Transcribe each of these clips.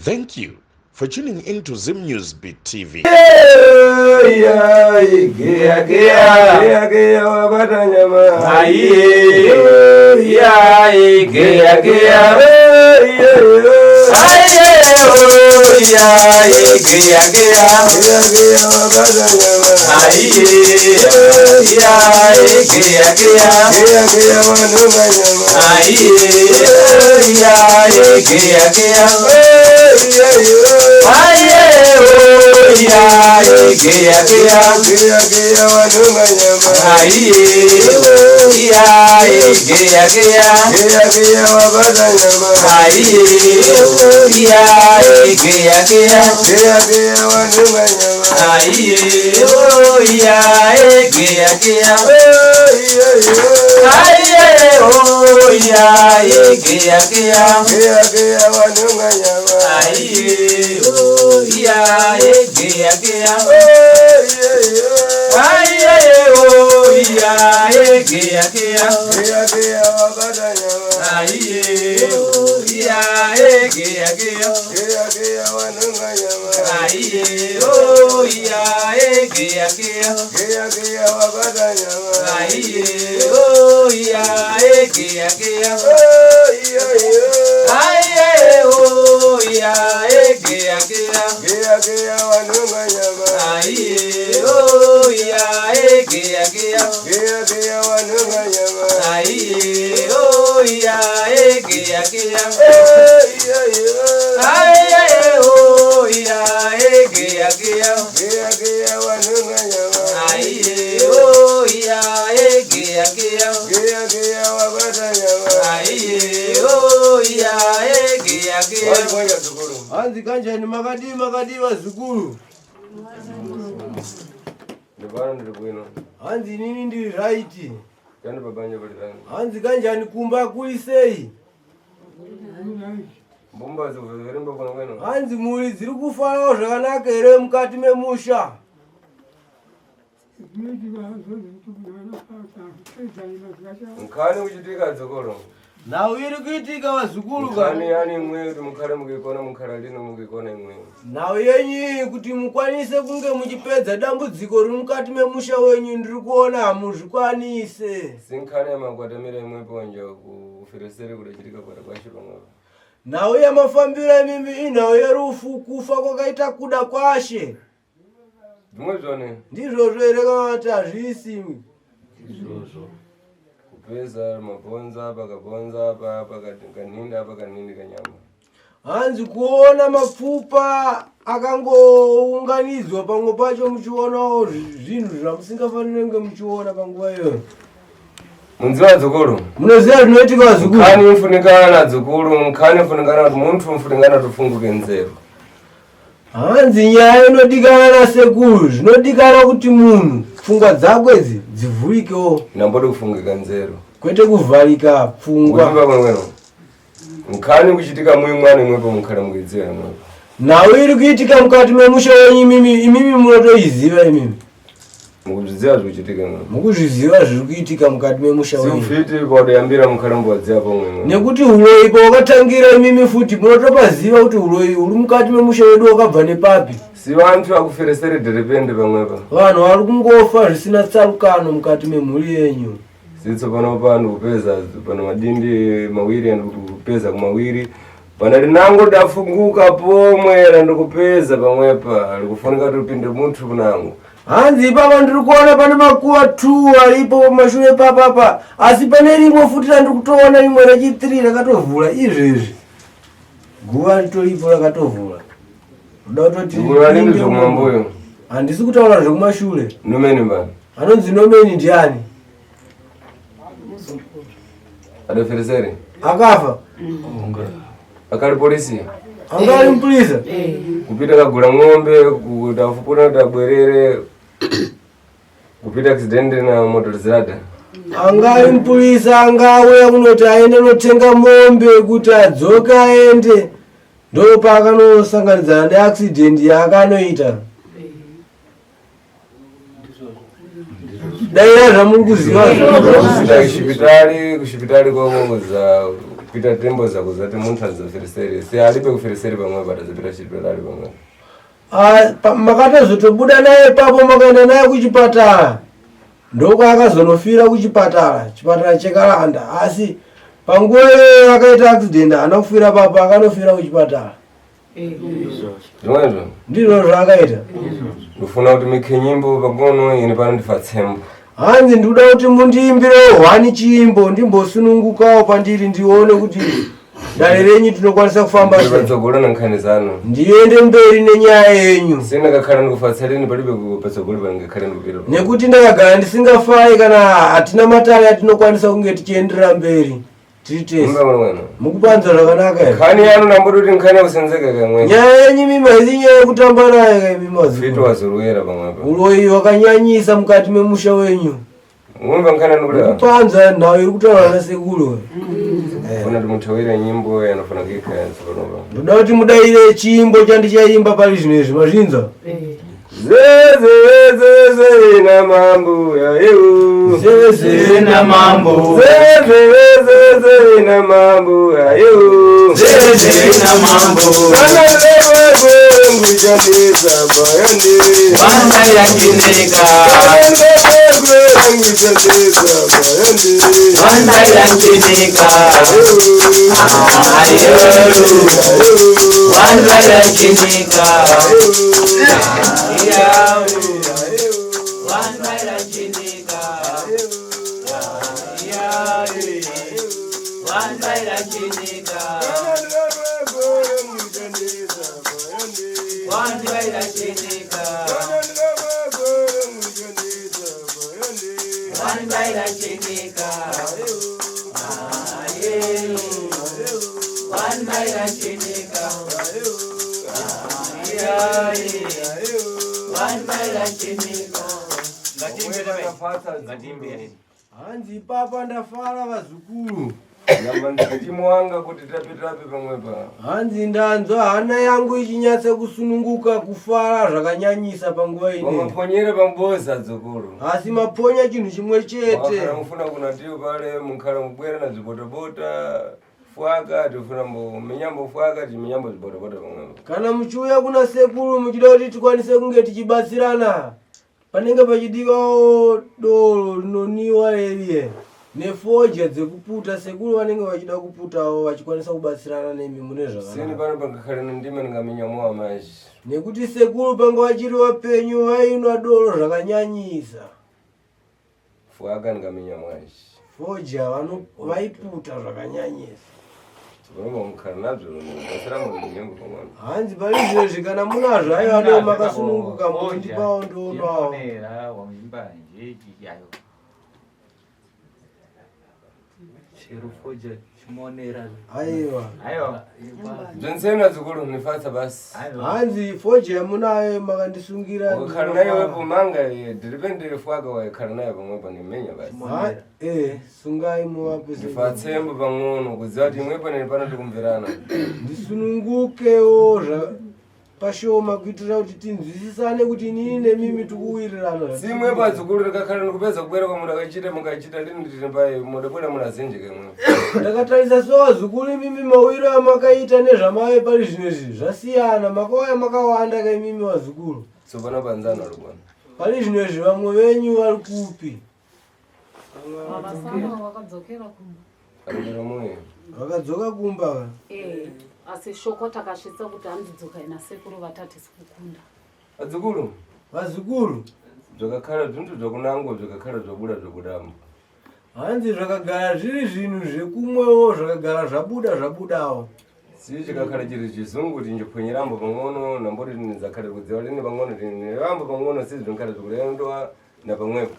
Thank you for tuning in to Zim News Beat TV. Hanzi kanjani makadii makadii vazukuru? Ndipano ndiri bwino. Hanzi inini ndiri right. Kandi babanya pali rangu. Hanzi kanjani kumba kuri sei? Mbumba zikuverimba kuno kwenu. Hanzi mhuri dziri kufarawo zvakanaka here mukati memusha? Nkhani kuchitika dzokolo. Nhau iri kuitika vazukuru ka. Nkhani yani imwe kuti mukhale mukikona mukhala lino mukikona imwe. Nhau yenyu iyi kuti mukwanise kunge muchipedza dambudziko riri mukati memusha wenyu ndiri kuona hamuzvikwanise. Sinkhani yamakwatamira imwe ponja kuferesere kudachitika kwata kwashe pamwepo. Nhau yamafambiro imimi inhau yerufu kufa kwakaita kuda kwashe. Zvimwe zvone Ndizvozvo here kana kuti hazvisi? kupeza mabhonzo apa kabhonzo apa apa kanhindi apa kanhindi kanyama. Hanzi kuona mapfupa akangounganidzwa pamwe pacho muchionawo zvinhu zvamusingafaniri kunge muchiona panguva iyoyo. Munziva dzokolo. Munoziva zvinoitika vazukuru? Nkhani ifunikana dzukuru, nkhani ifunikana kuti munthu mfunikana tufunguke nzeru. Hanzi nyaya inodikana nasekuru, zvinodikana kuti munhu pfungwa dzakwe idzi dzivhurikewo, Nambodi kufungika nzeru. kwete kuvharika pfungwa. Kuimba kwemweno. Nkhani kuchitika muimwana imwepo mukhale mukidziwa imwepo. Nhau iri kuitika mukati memusha wenyu imimi, imimi munotoiziva imimi. Mukuzvidziva zvikuchitika imwepo. Mukuzviziva zviri kuitika mukati memusha wenyu. Siufiti paudayambira mukhale mukuwadziwa pomwe imwepo. Nekuti uroyi pawakatangira imimi futi munotopaziva kuti uroyi huri mukati memusha wedu wakabva nepapi. Si vanthu akuferesere dherepende pamwepo. Vanhu vari kungofa zvisina tsarukano mukati memhuri yenyu. Sitso pano pano kupeza pano madindi mawiri andikupeza kumawiri. Pana linango dafunguka pomwe randikupeza pamwepa likufunika tupinde munthu kunango. Hanzi ipapa ndiri kuona pane makuva 2 aripo pamashure papapa asi pane rimwe futi randiri kutoona rimwe rechi 3 rakatovhura izvezvi. Guva ritoripo rakatovhura. Ndoda kutoti Ndikuona nini zvekumambuyo? Handisi kutaura zvekumashure. Nomeni mbani? Anonzi Nomeni ndiani? Adoferesere. Akafa. Akali polisi. Anga ari mupurisa. Kupita kagula ng'ombe kuti afupuna kuti abwerere kupita accident na motorizada. Anga ari mupurisa anga auya kunoti aende notenga mombe kuti adzoke aende ndopaakanosanganidzana neaccident yaakanoita. Daira zvamuri kuziva. Kupita kuchipitali, kuchipitali kwakoza Pita tembo zako zati munthu adzafereseri si alibe kufereseri pamwepo atazapita chipatala ali pamwepo. Ah, makatozotobuda naye papo makaenda naye kuchipatara ndokwaakazonofira kuchipatara chipatara chekalanda asi panguva iyoyo akaita accident haana kufira papo akanofira kuchipatara Zvimwezvo ndizvo zvaakaita ndofuna kuti mikhe nyimbo pagono ini pano ndifa tsembo. Hanzi ndikuda kuti mundiimbirewo hwani chiimbo ndimbosunungukawo pandiri ndione kuti dare renyu tinokwanisa kufamba sei. Patsogolo na nkhani zanu. Ndiende mberi nenyaya yenyu. Sina kakhala ndikufatsa lini palibe patsogolo pangakhale ndikupita. Nekuti ndakagara ndisingafai kana hatina matare atinokwanisa kunge tichienderera mberi. Tiri tese. Mukupanza zvakanaka here? Nkhani yanu namboti nkhani yakusenzeka kamwe. Nyaya yenyu mimi haizi nyaya yekutamba nayo kaimi mazuva. Fito wazorwera pamwepo. Uroyi wakanyanyisa mukati memusha wenyu. Mumba nkhani anokuda. Mukupanza nhau iri kutaura nasekuru. Funa timutawire nyimbo yanofana kuikaya tsopano. Ndoda kuti mudaire chimbo chandichaimba pari zvino izvi mazvinzwa. Zeze na mambo ya eu. Zeze na mambo. Zeze na mambo ya eu. Zeze na mambo. Bana lewe ngujandisa bayandi. Bana yangineka. Bana lewe ngujandisa bayandi. Bana yangineka. Ayo. Bana yangineka. Hanzi ipapa ndafara vazukuru. Timuwanga kuti tape tape pamwepa. Hanzi ndanzwa hana yangu ichinyatsa kusununguka kufara zvakanyanyisa panguva ino. Wamaponyere pamboza dzukuru. Asi maponya chinhu chimwe chete. Wakhala mufuna kunatiyo pale mukhala mubwera na zibotobota fwaka tifuna mbo minyambo fwaka timinyambo zibotobota pamwepo. Kana muchiuya kuna sekuru muchida kuti tikwanise kunge tichibatsirana panenge pachidiwawo doro rinoniwa reriye nefodya dzekuputa sekuru vanenge vachida kuputawo vachikwanisa kubatsirana nemi mune Sini zvakanaka pano pangakhale ndime ndingaminyamuwa manje. nekuti sekuru panga vachiri vapenyu vainwa doro zvakanyanyisa Fwaka ndingaminya manje. fodya vaiputa zvakanyanyisa Pamwe mukhala nabzo batsira mu nyimbo pamwepo. Hanzi pari zvinezvi kana munazvo aiwa doo makasununguka muchindipawo ndoonawo. Chimonera wamuimba njeji yayo. Cherufoja chimonera. Aiwa. Aiwa. Dzonsena dzukuru nifatsa basi. Aiwa. Hanzi fodya yamunayo makandisungira. Ukakhala nayo wepo manga ndilipende fwaka wakhala nayo pamwepo nimenya basi. Sungai muvape sekuru. Ndifatsembo pang'ono kudziwa kuti imwepo neni pano tikumverana. Ndisunungukewo pashoma kuitira kuti tinzwisisane kuti inini nemimi tikuwirirana. Simwepo adzukuru ndikakhala ndikupedza kubwera kwa mudakachita mukachita lini tiri mudabwera munazenje kamwe. Ndakatarisa so vazukuru imimi mawiro amakaita nezvamave pari zvino izvi zvasiyana makauya makawanda kaimimi vazukuru. Tsopano panzana lubwana. Pari zvino izvi vamwe venyu vari kupi? Vavasama vakadzokera kumba. Arikira moyo. Vakadzoka kumba va? Asi shoko takasvitsa kuti hanzi dzokai nasekuru vatatisi kukunda. Adzukuru Vazukuru zvakakhala zvintu zvakunangwa zvakakhala zvabuda zvabudamo. Hanzi zvakagara zviri zvinhu zvekumwewo zvakagara zvabuda zvabudawo. Si chikakhala chiri chizungu kuti njiphwanyirambo pang'ono namboti ndidzakhale kudziwa lini pang'ono tinirambo pang'ono si zvinkhale zikulendwa na pamwepo.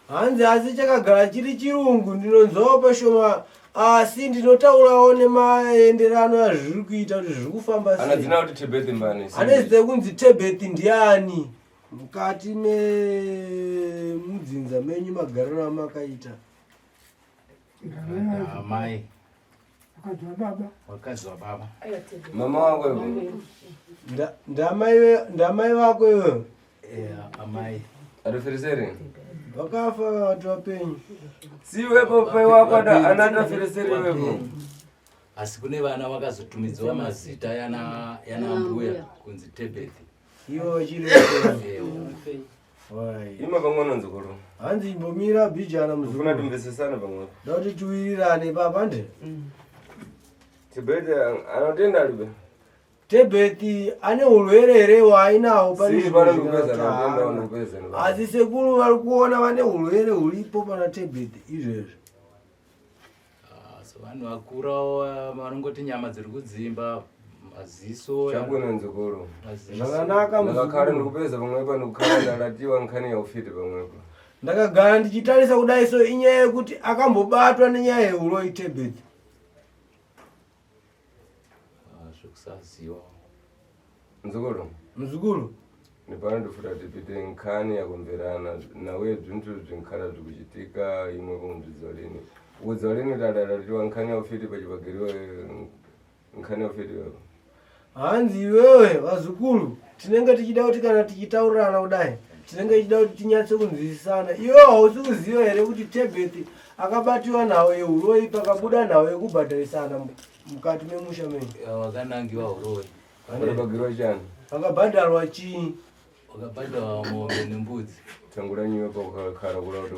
Hanzi asi chakagara chiri chirungu ndinonzwawo pashoma asi ndinotaurawo nemaenderano azviri kuita kuti zviri kufamba Ana sei. dzina kuti Tebeth mbani. Ane zita ekunzi Tebeth ndiani mukati memudzinza menyu magariro amakaita? Amai. Wakadzi wababa. Wakadzi wababa. Mama wako ivo. Ndamai vako iwe? Amai. Atofereseri. Vakafa vati vapenyu. Si wepo pai wako anatafereseri wepo. Asi kune vana vakazotumidzwa mazita yana yana mbuya kunzi Tebethi. Ivo vachiri Ima pamwe nzukuru. Hanzi imbomira bhijana muzukuru. Ufuna timvesesane pamwe. Da kuti tiwirirane papa nde. Tibete anotenda alibe. Tebeti ane urwere here hwaainawo pane asi sekuru vari kuona vane urwere huripo pana Tebeti izvezvi. Ah, so vanhu vakurawo ah, vanongoti nyama dziri kudzimba maziso chabwino nzukuru zvakanaka ndakakhala ndikupeza pamwepa ndikukhala ndalatiwa nkhani ya ufiti pamwepa ndakagara ndichitarisa kudai so inyaya yekuti akambobatwa nenyaya yeuroyi Tebeti Ah, zvekusaziva mzukuru mzukuru ndipano ndifuta tipite nkhani yakumverana nawe bzinthu bzinkhala bzikuchitika imwe kumdzidzo lini udzo lini tadalatiwa nkhani ya ufiti pachipagiriwe nkhani ya ufiti wepo hanzi iwewe vazukuru tinenge tichida kuti kana tichitaurirana kudai tinenge tichida kuti tinyatse kunzwisisana iwewe hausi kuziva here kuti Tebeti akabatiwa nhau yeuroyi pakabuda nhau yekubhadharisana mukati memusha menyu wakanangiwa uroyi pachipagiriwe chani pakabhadharwa chii wakabhadharwa mombe nembudzi tangura nyiwe pakukhala kula kuti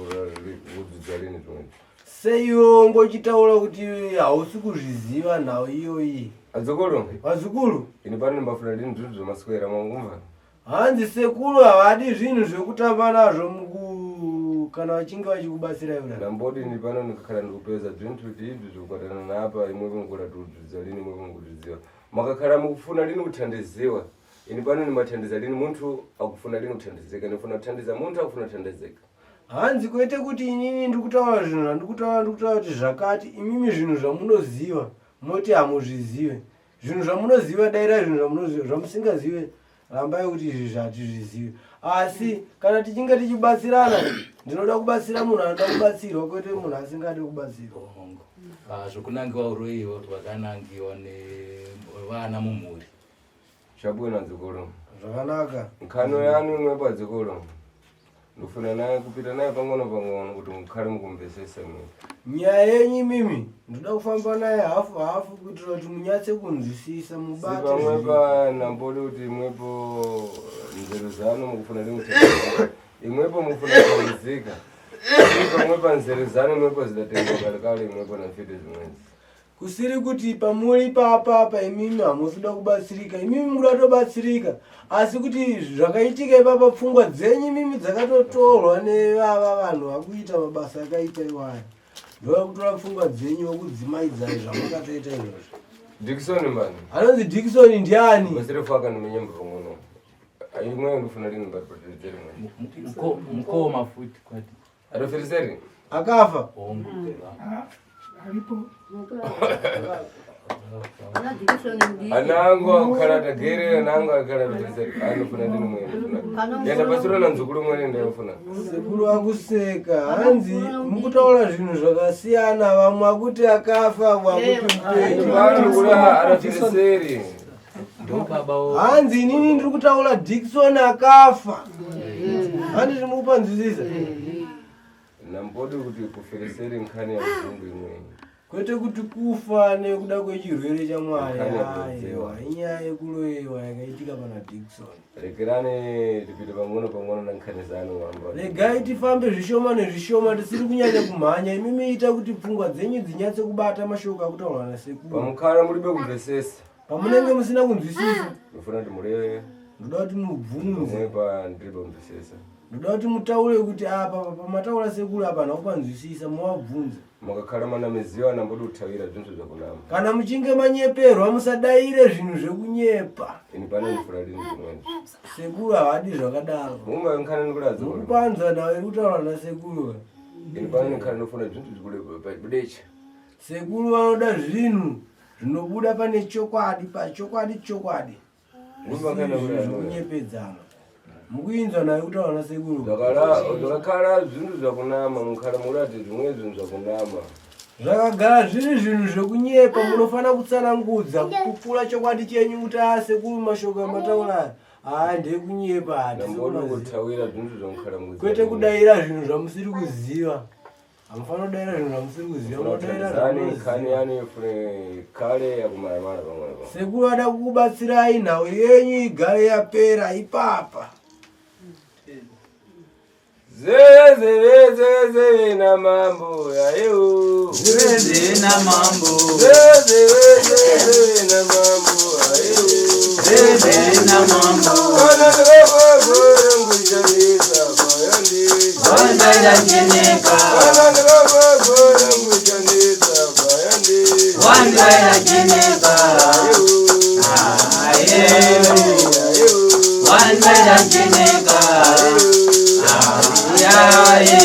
udzidza lini zvimweni seiwe ungochitaura kuti hausi kuzviziva nhau iyoyi adzukuru vazukuru ini pano ndimbafuna lini bzinthu zvemaswera mwangumva hanzi sekuru havadi zvinhu zvekutamba nazvo muku kana vachinge vachikubatsirai kudai ndamboti ini pano ndikakhala ndikupeza bzinthu kuti ibzi zvikukwatana napa imwe mukura tiudzidza lini imwe mukuzvidziwa makakhala mukufuna lini kuthandiziwa ini pano ndimathandiza lini munthu akufuna lini kuthandizika ndifuna kuthandiza munthu akufuna kuthandizika hanzi kwete kuti inini ndikutaura zvinhu zvandikutaura ndikutaura kuti zvakati imimi zvinhu zvamunoziva moti hamuzvizive zvinhu zvamunoziva dairai zvinhu zvamunoziva zvamusingazive rambai kuti izvi zvatizvizive asi kana tichinge tichibatsirana ndinoda kubatsira munhu anoda kubatsirwa kwete munhu asingadi kubatsirwa hongo Ah, zvokunangiwa uroyi wakanangiwa nevana mumhuri chabwino adzukuru zvakanaka nkhano yanu imwe padzukuru ndikufuna naye kupita naye pang'ono pang'ono kuti mukhale mukumvesesa imwe nyaya yenyu imimi ndoda kufamba naye hafu hafu kuitira kuti munyatse kunzwisisa mubate sipamwepa nambodi kuti imwepo nzero zanu mukufuna limuthandizika imwepo mukufuna kuthandizika pamwepa nzero zanu imwepo zidatengwa kalekale imwepo na mfiti zimwezi kusiri kuti pamuri papapa imimi hamusi kuda kubatsirika imimi mukuda kutobatsirika asi kuti zvakaitika ipapa pfungwa dzenyu imimi dzakatotorwa nevava vanhu vakuita mabasa akaita iwaya ndovakutora pfungwa dzenyu vokudzimaidzai zvamakatoita izvozvo Dickson mbani anonzi Dickson ndiani basirefu akanimenyemba pang'ono imwe ndifuna lini mbatipatiredzeri mwe mukoma futi kwati atofiriseri akafa hongo Aripo. Ana Dickson ndi anangu akukhala tagere anangu akukhala tofiriseri anofuna lini mwe yenda pasiro na nzukuru mwene ndayofuna sekuru akuseka hanzi mukutaura zvinhu zvakasiyana vamwe akuti akafa vamwe akuti mupenyu vanhu kula atofiriseri ndo baba wo hanzi inini ndiri kutaura Dickson akafa handiti mukupanzwisisa nambodi kuti kufiriseri nkhani ya mzungu imweni kwete kuti kufa nekuda kwechirwere chamwari Nkhani yakuroyewa. aiwa inyaya yekuroyewa yakaitika pana Dickson rekerani tipite pang'ono pang'ono na nkhani zanu wamba regai tifambe zvishoma nezvishoma tisiri kunyanya kumhanya imimi ita kuti pfungwa dzenyu dzinyatse kubata mashoko akutaurwa nasekuru pamukhala mulibe kumvesesa pamunenge musina kunzwisisa ndifuna kuti muleve ndoda kuti mubvunze pamwe pa ndiribe kumvesesa ndoda kuti mutaure kuti apa pamataura sekuru apa nakupanzwisisa muvabvunze mukakhala manamiziwa nambodi kuthawira zinthu zvakunama kana muchinge manyeperwa musadaire zvinhu zvekunyepa ini pano ndifuna lini zimweni sekuru havadi zvakadaro mumwe nkhani ndikuladzo mukupanzwa nawo iri kutaura nasekuru ini pano nkhani ndofuna zinthu zvikule pabudecha sekuru vanoda zvinhu zvinobuda pane chokwadi pachokwadi chokwadi mumwe nkhani Zvinhu zvekunyepedzana mukuinzwa nayo kutaura nasekuru zvakakhala zvinhu zvakunama mukhala mulati zvimwe zvinhu zvakunama zvakagara zviri zvinhu zvekunyepa munofanira kutsanangudza kupupura chokwadi chenyu kuti a sekuru mashoko amataura aya haa ndekunyepa hatisi nambodi kumaziva kuthawira zvinhu zvamukhala kwete kudaira zvinhu zvamusiri kuziva Hamufanira kudaira zvinhu zvamusiri kuziva, munodaira Zani nkhani zvamunoziva. yani ifune kale yakumaramara pamwepo. Sekuru vada kukubatsirai nhau yenyu igare yapera ipapa. Zeve zeve zeve zeve na mambo ayo. Zeve zeve na mambo. Zeve zeve zeve zeve na mambo ayo. Zeve zeve na mambo. Kana ndakababora ngushandisa bayandi. Wanzaira cheneka. Kana ndakababora ngushandisa bayandi. Wanzaira cheneka. Ayo. Aye. Ayo. Wanzaira cheneka. Aye.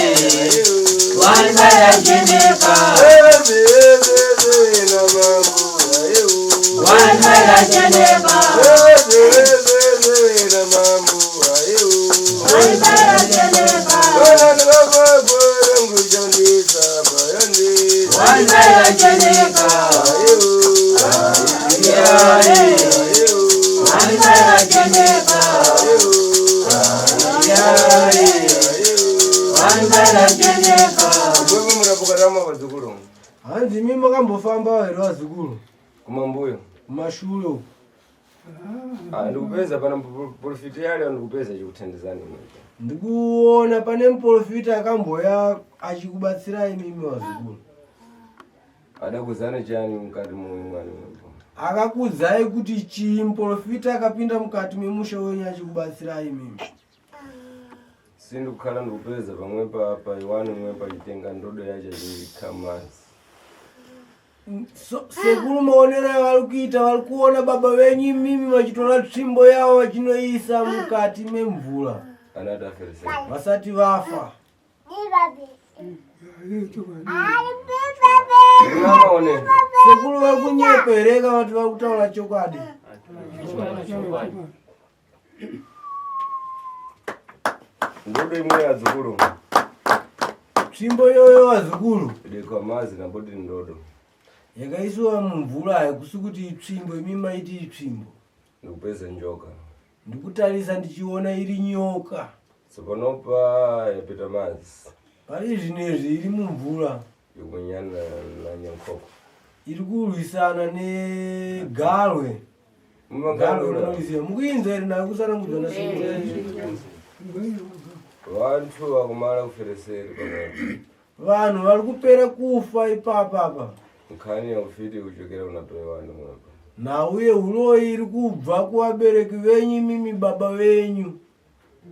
Wanzaira cheneka. Zeve zeve zeve na mambo ayo. Wanzaira cheneka. Wanzaira cheneka. Aye. Wanzaira cheneka. Aye. Wanzaira cheneka. Hanzi imi makambofamba here vazukuru? Kumambuyo. Kumashure uko. Ndikupeza pana profiti yale ndikupeza chikuthandizani imwe. Ndikuona pane muprofita akamboya achikubatsirai imimi vazukuru. Adakuzana chani mukati mumwani mwepo. Akakudzai kuti chii muprofita akapinda mukati memusha wenyu achikubatsirai imimi? Sindikukhala ndikupeza pamwe pa paiwani mwe pachitenga ndodo yacho chikamasi. So, sekuru maonero avari kuita vari kuona baba venyu imimi vachitora tsvimbo yavo vachinoisa mukati memvura Anati aferesera. vasati vafa. Ndinamaone. Sekuru vari kunyepa here kana kuti vari kutaura chokwadi? Ndodo imwe yadzukuru. Tsvimbo iyoyo vazukuru Idekwa mazi namboti ndodo. yakaisiwa mumvura haikusi kuti itsvimbo imi maiti itsvimbo. Ndikupeza njoka. Ndikutarisa ndichiona iri nyoka. Tsopanopa yapita mazi. Pari zvinezvi iri mumvura. Ikumenyana na nyankoko. Iri kurwisana negarwe. Garwe Mumakandura. rinoziva. Mukuinzwa here nayo kusanangudzwa nasekuru? Vantu vakumara kufereseri pamwepo. Vanhu vari kupera kufa ipapa apa. Nkhani yaufiti kuchokera kuna paiwani mwepo. Nhau yehuroyi iri kubva kuvabereki venyu imimi baba venyu.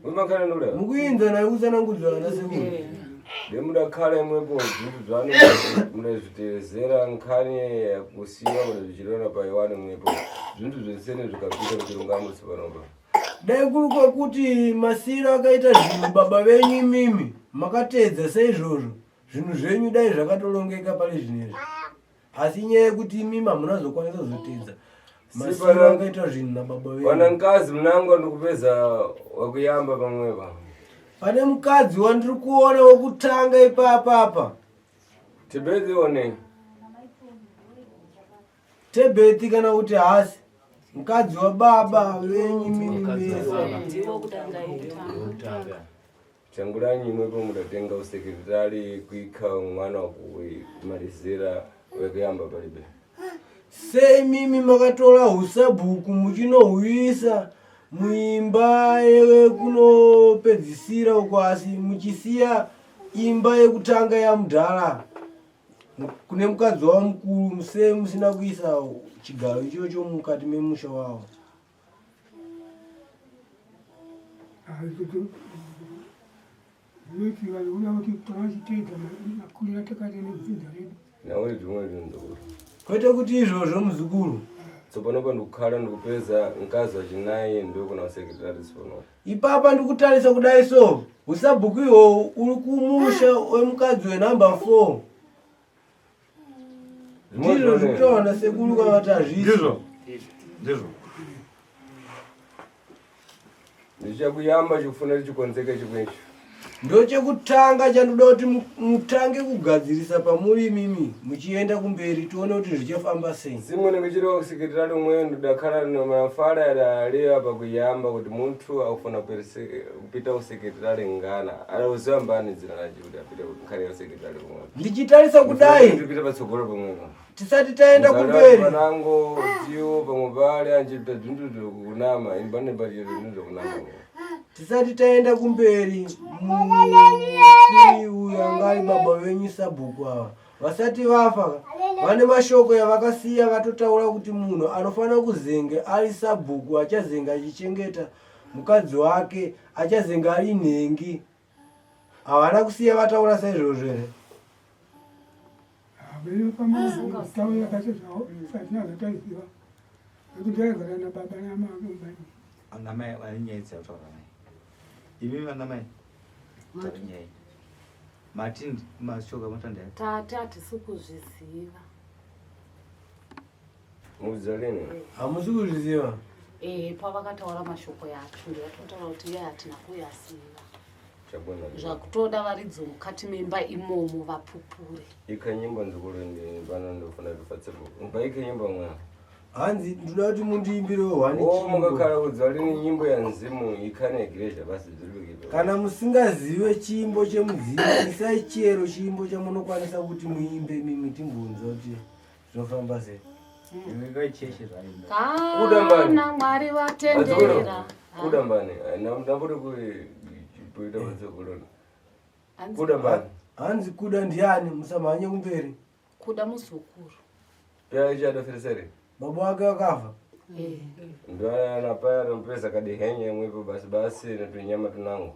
Mumakandura. Mukuinzwa nayo kusanangudzwa nasekuru? Demudakhala imwepo zvintu zvanu mudazvitevezera nkhani yakusiwa mudazvichirona paiwani mwepo. Zvintu zvesene zvikapita kuchirungamo tsopanopa. Dai kuri kwekuti masiro akaita zvinhu baba venyu imimi makateedza seizvozvo zvinhu zvenyu dai zvakatorongeka pari zvinezvi. Asi inyaya yekuti imimi hamuna zokwanisa kuzoteedza masiro akaita zvinhu nababa Wana venyu. mkazi mnango ndikupeza wakuyamba pamwepa. Pane mukadzi wandiri kuona wekutanga ipapa apa. Tibedzi one. Tebhethi kana kuti hasi mukadzi wababa venyu imimi mese. Wekutanga. Changuranyi imwepo mudatenga usekretari kuikha mwana wakumalizira wekuyamba palibe. Sei mimi makatora husabhuku muchinohuyisa muimba yekunopedzisira uko asi muchisiya imba yekutanga yamudhara kune mukadzi wavo mukuru sei musina kuisa chigaro ichocho mukati memusha wavo? Nauri zvimwe zvinhu. Kwete kuti izvozvo muzukuru. Tsopanopa ndikukhala ndikupeza mkazi wachinayi ndokuna usekretari tsopanopa. Ipapa ndikutarisa kudai so husabhuku ihwohwo uri kumusha wemukadzi wenhamba 4. Ndizvo zvikutaura nasekuru kana kuti hazvisi. Ndizvo. Ndizvo. Ndichakuyamba chikufuna chikonzeke chimwecho. Ndochekutanga chandoda kuti mutange kugadzirisa pamuri imimi muchienda kumberi tione kuti zvichafamba sei. Simwe nekuchiriwa kusekretari umwe ndakhala mafala yadaliwa pakuyamba kuti munthu akufuna kupita kusekretari ngana adauziwa mbani dzina lache kuti apite nkhani ya sekretari kumwe. Ndichitarisa kudai Tipite patsogolo pamwepo. Tisati taenda kumberi. Panango tiwo pamwe pale anchita zvintu zvokunama ini pane pachita zvintu zvokunama. Tisati taenda kumberi, mufi uyu anga ari baba venyu sabhuku ava vasati vafa vane mashoko yavakasiya vatotaura kuti munhu anofanira kuzenge ari sabhuku achazenge achichengeta mukadzi wake achazenge ari nhengi. Havana kusiya vataura saizvozvo here? Havana pamataura kacho zvatina zvataiziva nekuti aigara nababa namai. Anamai vane nyaya dzataura naye. Imi vanamai taura nyaya. Mati mashoko amatanda. Tati hatisi kuzviziva. Mukudza lini? Hamusi kuzviziva? Eh, pavakataura mashoko yacho ndivatotaura kuti iye hatina kuyaziva. Chabona. Zvakutoda varidzo mukati memba imomo vapupure. Ika nyimbo nzukuru ndi pano ndofuna kufatse. Mbaike nyimbo mwana. Hanzi ndinoda kuti mundiimbirewo hwani. Oh, mungakhala kudza lini nyimbo ya nzimu ikhane igreja basi dziri. Kana musingazive chimbo chemudzimu isai chero chimbo chamunokwanisa kuti muimbe mimi timbonzwa kuti zvinofamba sei. Kana Mwari vatendera. Kuda mbani? Ndamboti kuita patsogolo. Kuda mbani? Hanzi kuda ndiani? Musamhanye kumberi. Kuda muzukuru. Paya ichatoferesere. Baba wake wakafa. Ndoana paya anopesa kadehenya imwepo basi basi netunyama tunango.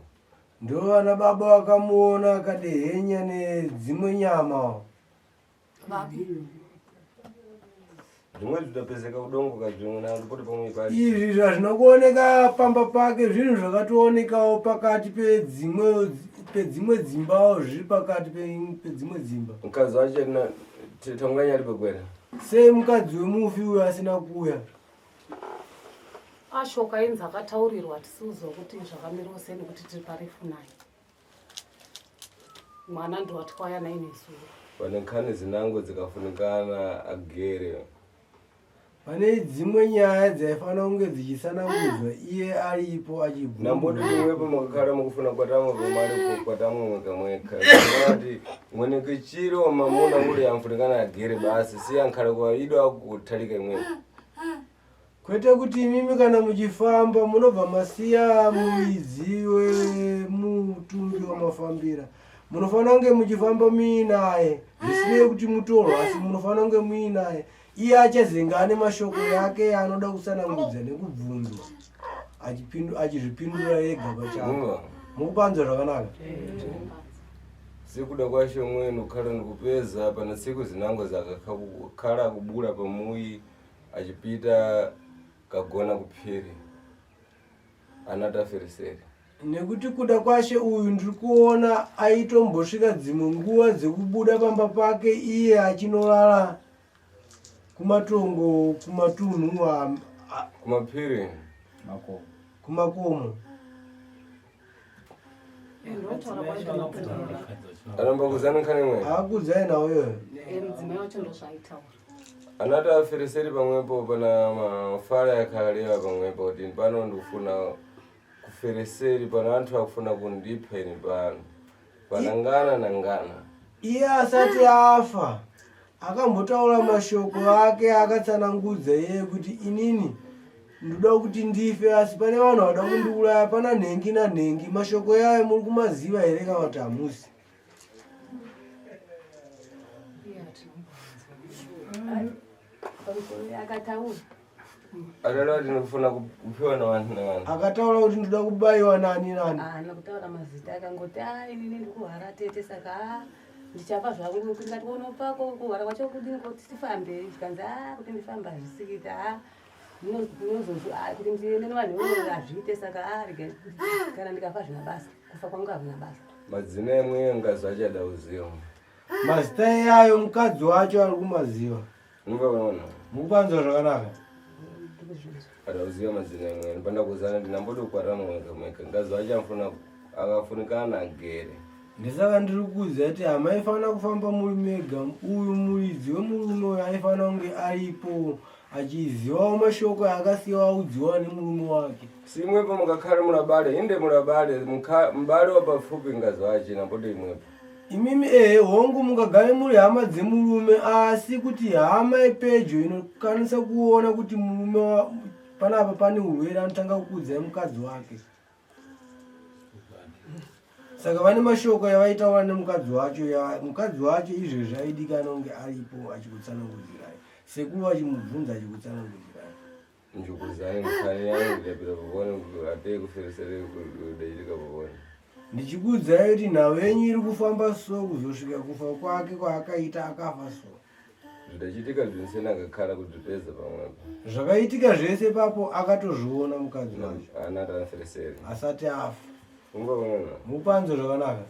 Ndo vana baba vakamuona akadehenya nedzimwe nyama. Vapi? Zvimwe zvinopeseka udongo kazvimwe nandipoti pamwe pari. Izvi zvazvina kuoneka pamba pake zvinhu zvakatoonekawo pakati pedzimwe dzimbawo zviri pakati pedzimwe dzimba. Mukadzi wacho tanganya ari pegwera. Sei mukadzi wemufi uyu asina kuuya? Ashoka ainzi akataurirwa tisiuziwa kuti zvakamirawo sei nekuti tiri parefu naye. Mwana ndowatwaya naye nezuro. Pane nkhani zinango dzikafunikana agere. Pane dzimwe nyaya dzaifanira kunge dzichisanangudzwa iye aripo achibvunzwa. Namboti imwepo makakhala mukufuna kwatamwe pamari kwatamwe mweka mweka. Kuti mweneke chiro mamuna uri amfunikana agere basi siya nkhala kwa ido akuthalika imwepo. Kwete kuti imimi kana muchifamba munobva masiya muidzi wemutumbi wamafambira. Munofanira kunge muchifamba muinaye, zvisinei kuti mutorwa, asi munofanira kunge muinaye. Iye achazenge ane mashoko yake yaanoda kusanangudza nekubvunzwa achizvipindura ega pachake. Mukupanzwa zvakanaka? Sekuda kwashe mwenu khala nikupeza pana tsiku zinango zakakhala kubula pamuyi achipita kagona kuphiri anatafereseri. Nekuti kuda kwashe uyu ndiri kuona aitombosvika dzimwe nguva dzekubuda pamba pake iye achinorara kumatongo kumatunhu kumaphiri kumakomo. Aramba kuzana nkhani mwe. Akudzai nawo iyoyo. Mudzimai wacho ndozvaitaura. Anata fereseri pamwepo pana mafala yakhalewa pamwepo kuti pano ndikufuna kufereseri pano anthu akufuna kundipha ine pano pana ngana na ngana. Iye asati afa akambotaura mashoko ake akatsanangudza iye kuti inini ndoda kuti ndife asi pane vanhu vada kundiuraya pana nhengi nanhengi. Mashoko yayo muri kumaziva here kana kuti hamusi? Akataura. Akataura kuti ndikufuna kupiwa navanhu navanhu. Akataura kuti ndoda kubayiwa nani nani. Haana kutaura mazita akangoti a inini ndikuhwara tete saka a ndichafa zvangu ndikati unopako kuhwara kwacho kudini kuti tifambe zvikanzi a kuti ndifambe hazvisikiti a kuti ndiende nevanhu hazviite saka a rega kana ndikafa hazvina basa kufa kwangu hazvina basa. Madzina emweyo ngazi achada kuziva. Mazita iyayo mukadzi wacho ari kumaziva. Munoona. Mukupanzwa zvakanaka? Ada kuziva madzina emweyo panda kuzana ndinambodi kukwarama mweka mweka ngazi wacho amfuna Akafunikana agere. Ndisaka ndiri kuudza kuti hamaifanira kufamba muri mega. Uyu muridzi wemurume uyu aifanira kunge aripo achizivawo mashoko aakasiyiwa audziwa nemurume wake. Simwepo mukakhale mulabale inde mulabale mbale wapafupi ngazi wachina poti imwepo. Imimi ehe hongu mungagare muri hama dzemurume asi kuti hama yepedyo inokwanisa kuona kuti murume panapa pane urwere anotanga kukuudzai mukadzi wake. Saka vane mashoko yavaitaura nemukadzi wacho ya mukadzi wacho izvezvi aidikana kunge aripo achikutsanangudzirai sekuru vachimubvunza achikutsanangudzirai. Njukuzani mkhani yangu ndapita pavone atei kuferesere kudaitika pavone. Ndichikuudzai kuti nhau yenyu iri kufamba so kuzosvika kufa kwake kwaakaita akafa so. Zvidachitika zvinsena akakhala kudzipedza pamwepo. Zvakaitika zvese ipapo akatozviona mukadzi wacho. Ana tanferesere. Asati afa. Umba pamwe. Mupanzo zvakanaka.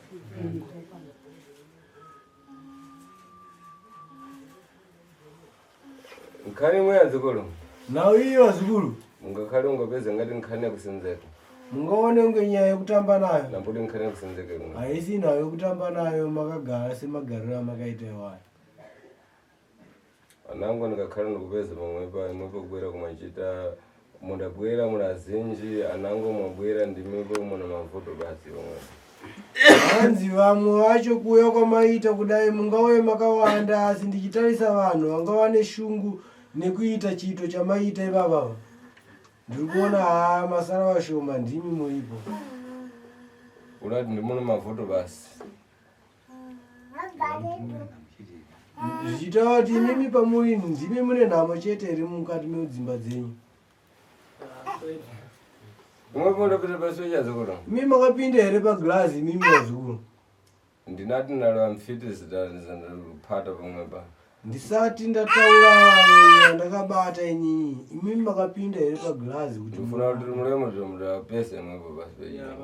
Nkhani imwe yadzukulu. Nhau iyi vazukuru. Mungakhale ungapedza ngati nkhani yakusenzeka. Mungaone kunge nyaya yekutamba nayo. Nambodi nkhani yakusenzeka imwe. Haisi nhau yekutamba nayo makagara semagariro amakaita iwayo. Anangu ndikakhala ndikupeza pamwe pa imwe pokubwera kumachita mudabwera muna azinji anangu mwabwera ndimipo muna mavuto basi pamwe. Hanzi vamwe vacho kuuya kwamaita kudai mungauye makawanda asi ndichitarisa vanhu vanga vane shungu nekuita chiito chamaita ivavava ndiri kuona haa masara vashoma ndimi muripo. Unati ndimuna mavuto basi. Zvichitaura kuti imimi pamuri ndimi mune nhamo chete iri mukati medzimba dzenyu. Imi makapinda here paglazi imimi vazukuru? Ndinati ndalova mfiti zitandipata pamwe pa. Ndisati ndataura varoyi vandakabata inini, imimi makapinda here paglazi kuti ndifuna kuti muremo zvomudapese mwepo basi penyaya.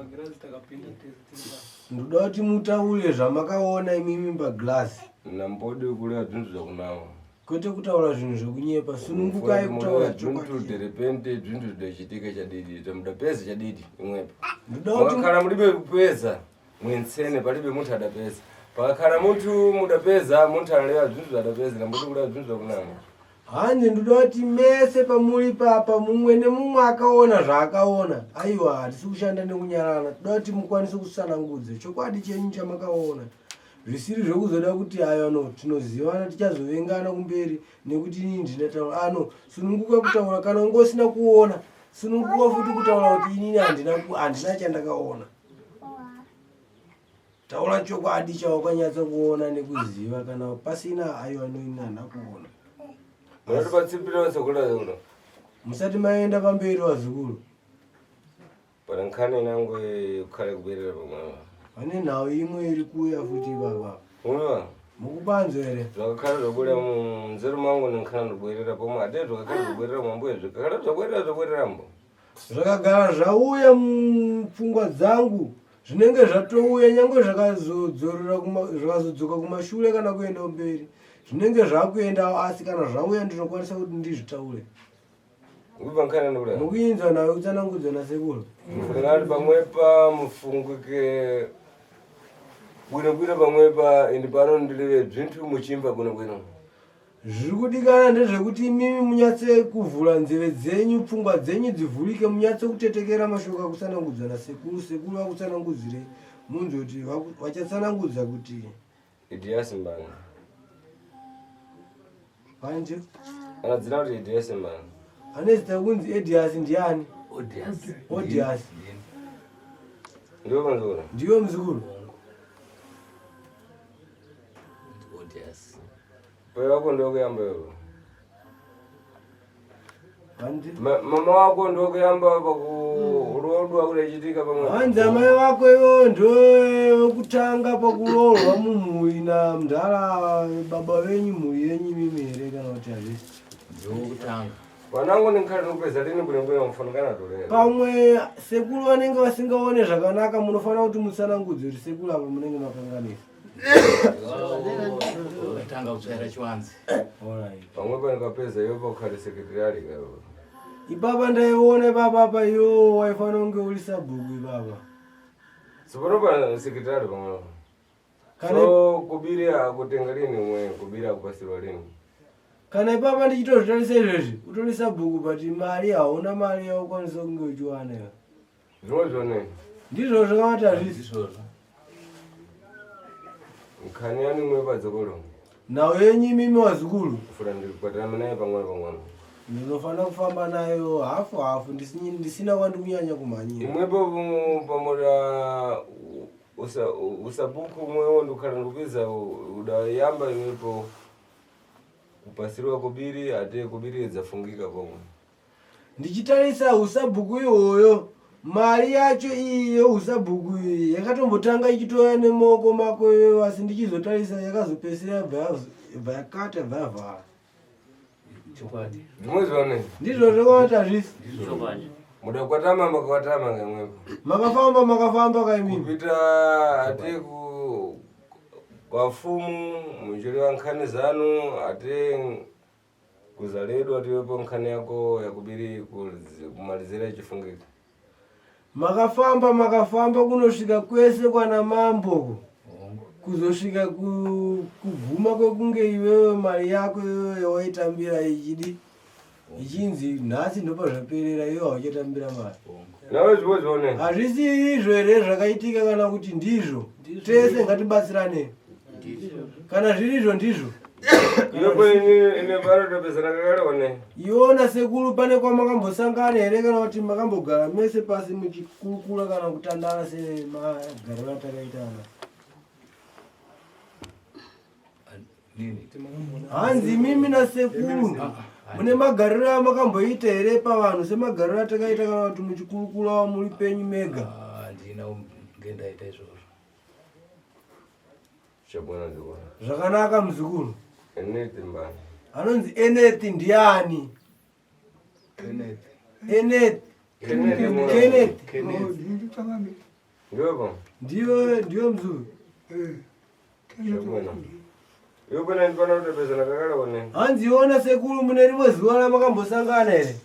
Ndoda kuti mutaure zvamakaona imimi paglass. Nambodi kureva zvinhu zvakunama. Kwete kutaura zvinhu zvekunyepa. Sunungukai kutaura chokwadi. Derepente zvinhu zvidochitika chadidi tamuda peza chadidi imwepo. Ndoda kuti Pakakhala mulibe kupeza mwensene palibe munthu adapeza. Pakakhala munthu mudapeza munthu analeva zvinhu zvadapeza nambodi kureva zvinhu zvakunama. Hanzi ndoda kuti mese pamuri papa mumwe nemumwe akaona zvaakaona. Aiwa hatisi kushanda nekunyarana. Toda kuti mukwanise kutsanangudza chokwadi chenyu chamakaona. Zvisiri zvekuzoda kuti aiwa no tinozivana tichazovengana kumberi nekuti inini ndinataura. Ah no sununguka kutaura kana unge usina kuona sununguka futi kutaura kuti inini handina handina chandakaona. Taura chokwadi chawakanyatsa kuona nekuziva kana pasina aiwa no ini handina kuona. Munotibatsipira vasekuru vazukuru. Musati maenda pamberi vazukuru. Pane nkhani inango yekukhale kubwerera pamwe. Pane nhau imwe iri kuuya futi ipapa. Unoona? Mukupanzo here? Zvakakhala zvabuda munzero mangu nenkhani ndobwerera pomwe ate zvakakhala zvabwerera mwambuya zvakakhala zvabwerera zvabwerera mbo. Zvakagara zvauya mupfungwa dzangu zvinenge zvatouya nyange zvakazodzorera zvakazodzoka kumashure kana kuenda kumberi zvinenge zvakuendawo asi kana zvauya ndinokwanisa kuti ndizvitaure. Mukuinzwa nayo kutsanangudzwa nasekuru. Mufungati pamwepa mufunguke bwino bwino pamwepa indi pano ndilive bzinthu muchimva bwino bwino. Zviri kudikana ndezvekuti imimi munyatse kuvhura nzeve dzenyu, pfungwa dzenyu dzivhurike, munyatse kutetekera mashoko akutsanangudzwa nasekuru. Sekuru vakutsanangudzirei munzwe kuti vachatsanangudza kuti Idiasi mbani. Panje. Ana dzina kuti Idiasi mbani. Ane zita kunzi Edias ndiani? Odias. Odias. Ndiwe muzukuru. Ndiwe muzukuru. Odias. Pai wako ndiwe kuyamba iwe. Hanzi Mama wako ndokuyamba pakuroodwa kudachitika pamwe. Hanzi amai vako ivo ndovekutanga pakuroorwa mumhuri namdhara baba venyu mhuri yenyu imimi here kana kuti hazvisi? Ndokutanga. Vanangu ndinkhale ndikupedza lini bwinobwino mufanikana tolera. Pamwe sekuru vanenge vasingaone zvakanaka munofanira kuti mutsanangudze kuti sekuru apa munenge makanganisa. Tanga kutsvaira chiwanze. Alright. Pamwe panikapedza iwe pakukhale sekretary kayo. Ipapa ndaiona ipapa apa iwo waifanira kunge uri sabhuku ipapa. Sipano pa sekretari pamwe. Kana- So kubiri akutenga lini mwe kubiri akupasirwa lini. Kana ipapa ndichitozvitarisa izvezvi, utori sabhuku but mari hauna mari yaukwanisa kunge uchiwana iwe. Zvimwe zvone. Ndizvozvo kana kuti hazvisi? Ndizvozvo. Nkhani yani mwe padzokolo. Nhau yenyu imimi wazukuru. Kufura ndikukwatana naye pamwe pamwe. Ndinofanira kufamba nayo hafu hafu ndisina kwandikunyanya kumhanyira. Imwepo pamoda usabhuku umwewo ndikukhala ndikupeza udayamba imwepo kupasirwa kubiri ate kubiri dzafungika pomwe. Ndichitarisa usabhuku ihoyo mari yacho iyi yeusabhuku iyi yakatombotanga ichitouya nemaoko mako iwewe asi ndichizotarisa yakazopedzisira yabva yakata yabva yavhara. Chokwadi. Zvimwe zvone. Ndizvozvo kana kuti hazvisi? Chokwadi. Muda kukwatama makakwatama ngemwepo. Makafamba makafamba kaimimi. Kupita ate ku kwafumu muchiri nkhani zanu ate kuzaledwa tiwepo nkhani yako yakubiri kumalizira ichifungika. Makafamba makafamba kunosvika kwese kwana mambo kuzosvika kuguma kwekunge iwewe mari yako iwewe yawaitambira ichidi ichinzi nhasi ndopazvaperera iwe hauchatambira mari. Nawe zvivo zvione. Hazvisi izvo here zvakaitika kana kuti ndizvo? Tese ngatibatsirane. Kana zviri izvo ndizvo. Iwepo ine paro tapesana kakale one. Iona sekuru pane kwamakambosangana here kana kuti makambogara mese pasi muchikurukura kana kutandara semagariro atakaitana? Hanzi mimi nasekuru mune magariro amakamboita here pavanhu semagariro atakaita kana kuti muchikurukura muri penyu mega? Handina kunge ndaita izvozvo. Chabwana ndikona. Zvakanaka muzukuru. Eneth mbani. Anonzi Eneth ndiani? Kenneth. Eneth. Kenneth. Kenneth. Kenneth. Ndiwepo. Ndiwe ndiwe mzukuru. Chabwana. Iwepo nani pano tapesana kakale one. Hanzi iona sekuru mune rimwe zuva ramakambosangana here?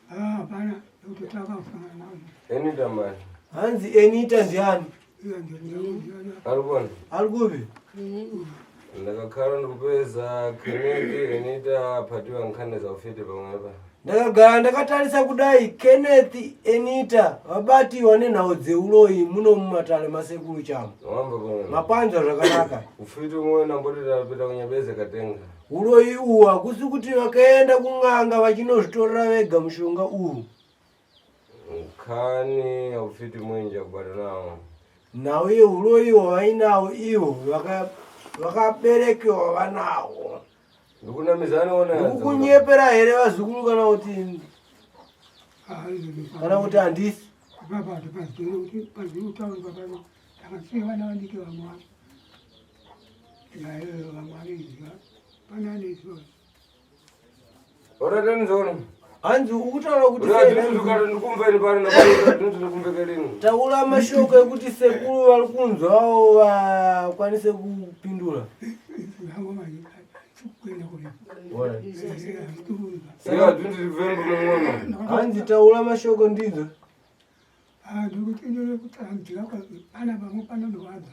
Hapana, ndokutotanga kusangana nawo. Enita mbani. Hanzi Enita ndiani? Arikona. Ari kupi? Ndakakhala ndikupeza Kenneth Enita phatiwa nkhani za ufiti pamwepa. Ndakagara ndakatarisa kudai Kenneth Enita vabatiwa nenhau dzeuroyi muno mumatare masekuru chamo. Wamba pamwe. Mapanzwa zvakanaka. Ufiti umwe namboti tapita kunyabeze katenga. Uroyi uhu hakusi kuti vakaenda kun'anga vachinozvitorera vega mushonga uhu. Nkhani ya ufiti mwenje kubata nawo. Nhau yeuroyi hwavainawo ivo vakaberekewa vanawo. Ndikunamizana ona. Ndikukunyepera here vazukuru kana kuti kana kuti handisi? Baba ndipazire kuti paziri kutaura baba takasiya vana vadiki vamwe vacho. Nayo vamwe vanoiziva pana anoiziva. Uratani zona. Hanzi ukutaura kuti Ndikumveni pano ndikumvekelini. Taura mashoko ekuti sekuru vari kunzwawo vakwanise kupindura. Hangu manje kuenda kure. Saka ndindivembo mung'ono. Hanzi taura mashoko ndidzo. Ndikuti ndikutanzira pana pamwe panondorwadza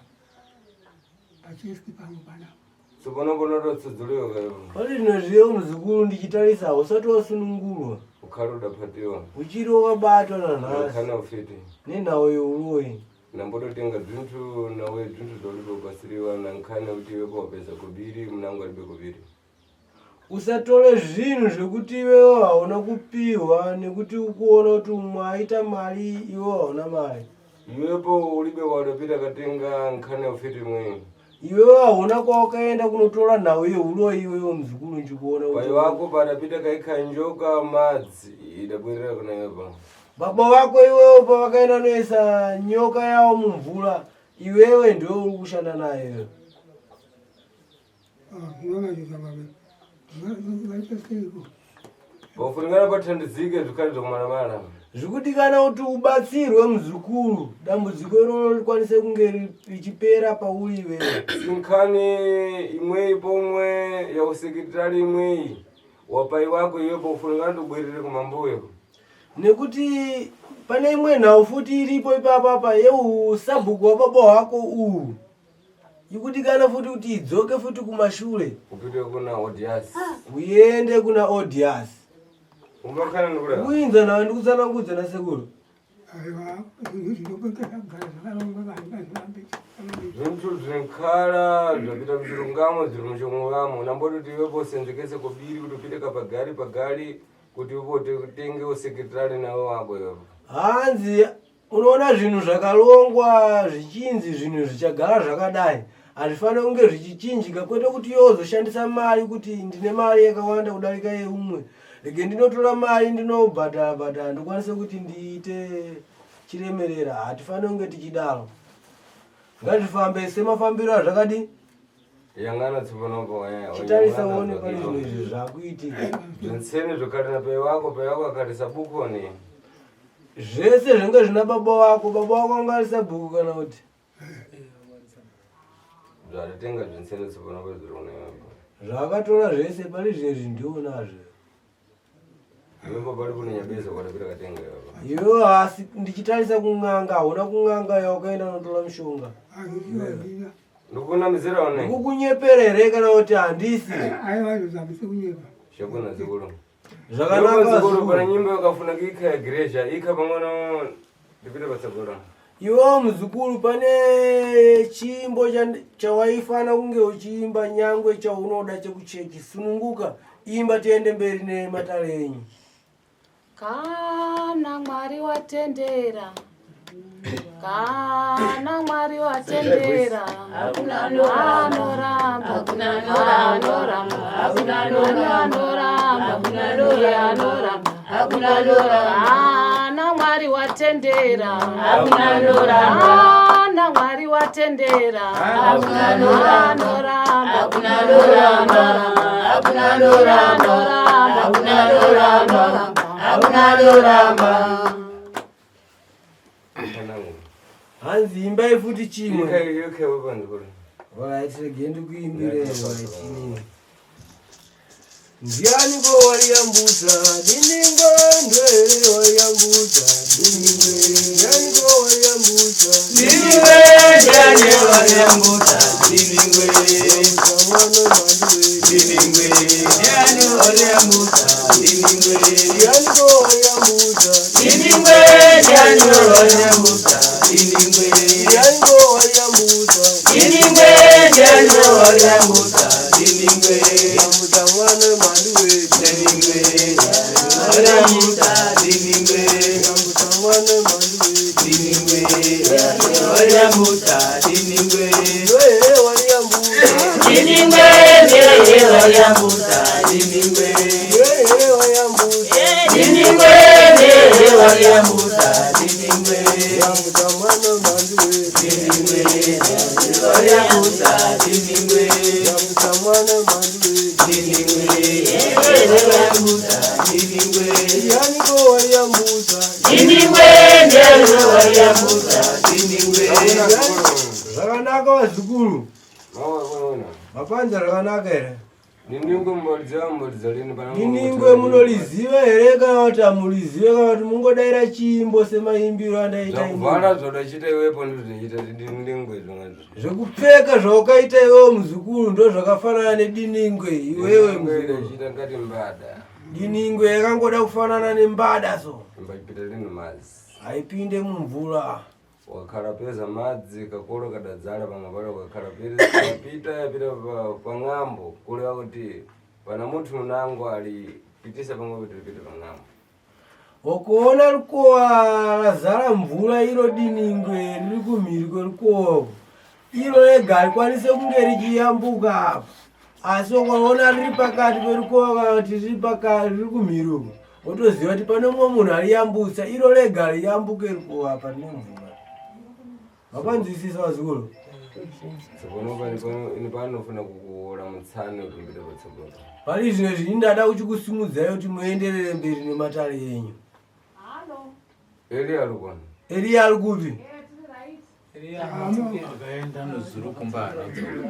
pachesti pangu panapa. Tsopano pano totsudzuriwa kayo. Pari zvino zviyo muzukuru ndichitarisa usati wasunungurwa. Ukhali udaphatiwa. Uchiri wakabatwa nanhasi. Nkhani ufiti. Nenhau yeuroyi. Nambototenga zvintu nawe zvintu zvaulibe kupasiriwa nankhani kuti iwepo wapeza kubiri mnango alibe kubiri. Usatore zvinhu zvekuti iwewe hauna kupiwa nekuti ukuona kuti umwe aita mari iwe hauna mari. Iwepo ulibe wadapita katenga nkhani ufiti mwenyu. Iwewe hauna kwawakaenda kunotora nhau yeuroyi iwewe muzukuru ndikuona Pai kuti wako padapita kaikha njoka madzi idabwerera kuna iwepo. Baba vako iwewe pavakaenda noisa nyoka yavo mumvura iwewe ndiwe uri kushanda nayo iwewe. Vaita seiko? Pakufunikana pathandidzike zvikhali zvakumalamala. Zvikudikana kuti ubatsirwe muzukuru dambudziko iroro rikwanise kunge richipera pauri iwewe. Sinkhani imweyi pomwe ya usekretari imweyi wapai wako iwepo ufunikana tubwerere kumambuyo. Nekuti pane imwe nhau futi iripo ipapapa yeusabhuku wababa hwako uhu ikudikana futi kuti idzoke futi kumashure. Upite kuna Odias. Uende kuna Odias. Umbakana nokureva. Kuinza nawe ndikutsanangudza nasekuru. Aiwa, zvinhu zvinobeka zvakagara zvakarongwa vanhu ngazvirambe. Zvintu zvinkhala zvapita muchirungamo zviri muchongolamo namboti iwepo usenzekese kobiri kuti upite kapagari pagari kuti upote utenge usekretari nawe wako iwepo. Hanzi unoona zvinhu zvakarongwa zvichinzi zvinhu zvichagara zvakadai hazvifaniri kunge zvichichinjika kwete kuti iwe uzoshandisa mari kuti ndine mari yakawanda kudarika yeumwe rege ndinotora mari ndinobhadhara bhadhara ndikwanise kuti ndiite chiremerera hatifaniri kunge tichidaro ngazvifambe semafambiro azvakadii Yangana tsopanopo chitarisa uone pane zvinhu izvi zvakuitika zvinseni zvekare na pai wako pai wako akati sabukoni zvese zvinge zvina baba wako baba wako anga ari sabhuku kana kuti zvaritenga zvinseni tsopanopo zviri kunepo zvaakatora zvese pari zvinezvi ndionazvo iwepo pari kune nyabeza kwatapita katenga iwepo iwe asi ndichitarisa kun'anga hauna kun'anga yawakaenda unotora mushonga Handina. ndikuona mizera one ndikukunyepera here kana kuti handisi Aiwa, zvamisi kunyepa. shakuna zikuru zvakanaka zikuru zvikuru. pana nyimba yakafuna kuikha ya greja ikha pang'ono ndipite patsogolo Iwewo muzukuru pane chimbo chawaifana kunge uchiimba nyangwe chaunoda chekuchechi sununguka imba tiende mberi nematare enyu. Kana Mwari watendera, kana Mwari watendera, anoramba, anoramba, anoramba, anoramba, Kana Mwari watendera, kana Mwari watendera, anoramba, anoramba, Panangu. Hanzi imbai futi chimwe. Ikha ikha iwepo nzikuru Alright, regai ndikuimbire right inini. Ndiani ko wariyambudza diningwe ndwere wariyambudza diningwe ndiani ko wariyambudza Diningwe, ndiani wariyambudza diningwe. Yambudza mwana mhanduwe Diningwe, ndiani wariyambudza diningwe. ndiani ko wariyambudza Diningwe, ndiani wariyambudza diningwe. ndiani ko wariyambudza Diningwe, ndiani wariyambudza diningwe. yambudza mwana mhanduwe Diningwe, wariyambudza diningwe. yambudza mwana mhanduwe Diningwe, wariyambudza diningwe. ndwere wariyambudza Diningwe, ndiani wariyambudza diningwe. ndwere wariyambudza Diningwe, ndiani wariyambudza diningwe. yambudza mwana mhanduwe Diningwe, wariyambudza diningwe. yambudza mwana mhanduwe Diningwe, wariyambudza diningwe. ndiani ko wariyambudza Diningwe, ndiani wariyambudza diningwe. zvakanaka vazukuru mawa kuona mapanza zvakanaka here Diningwe mbolidza mbolidza lini pana diningwe munoliziva here kana kuti hamulizive kana kuti mungodaira chiimbo semaimbiro andaita Zvakuvhara zvodachita iwepo ndizvo zvinoita diningwe izvo ngazvo. zvekupfeka zvaukaita iwewe muzukuru ndo zvakafanana nediningwe iwewe Diningwe muzukuru idachita ngati mbada. diningwe yakangoda kufanana nembada so Imbachipita lini mazi. haipinde mumvura Wakhala peza madzi kakolo kadadzala pamwe pale wakakhala peza yapita yapita pang'ambo kuleva kuti pana munthu munango ali pitisa pamwe kuti lipite pang'ambo. Ukuona rukowa razara mvura iro diningwe riri kumhiri kwerukowa iro rega harikwanise kunge richiyambuka apa asi ukaona riri pakati perukowa kana kuti riri pakati riri kumhiri uko wotoziva kuti pane mumwe munhu ariyambutsa iro rega hariyambuke rukowa apa rine mvura mapanzwisisa vazukuru Tsopano ini panofuna kukuola mutsani kuti upite patsogolo. Pari zvino izvi ndada kuchikusimudzai kuti muenderere mberi nematare enyu. Eli alukona. Eriya ari kupi? Akaenda nozuro kumba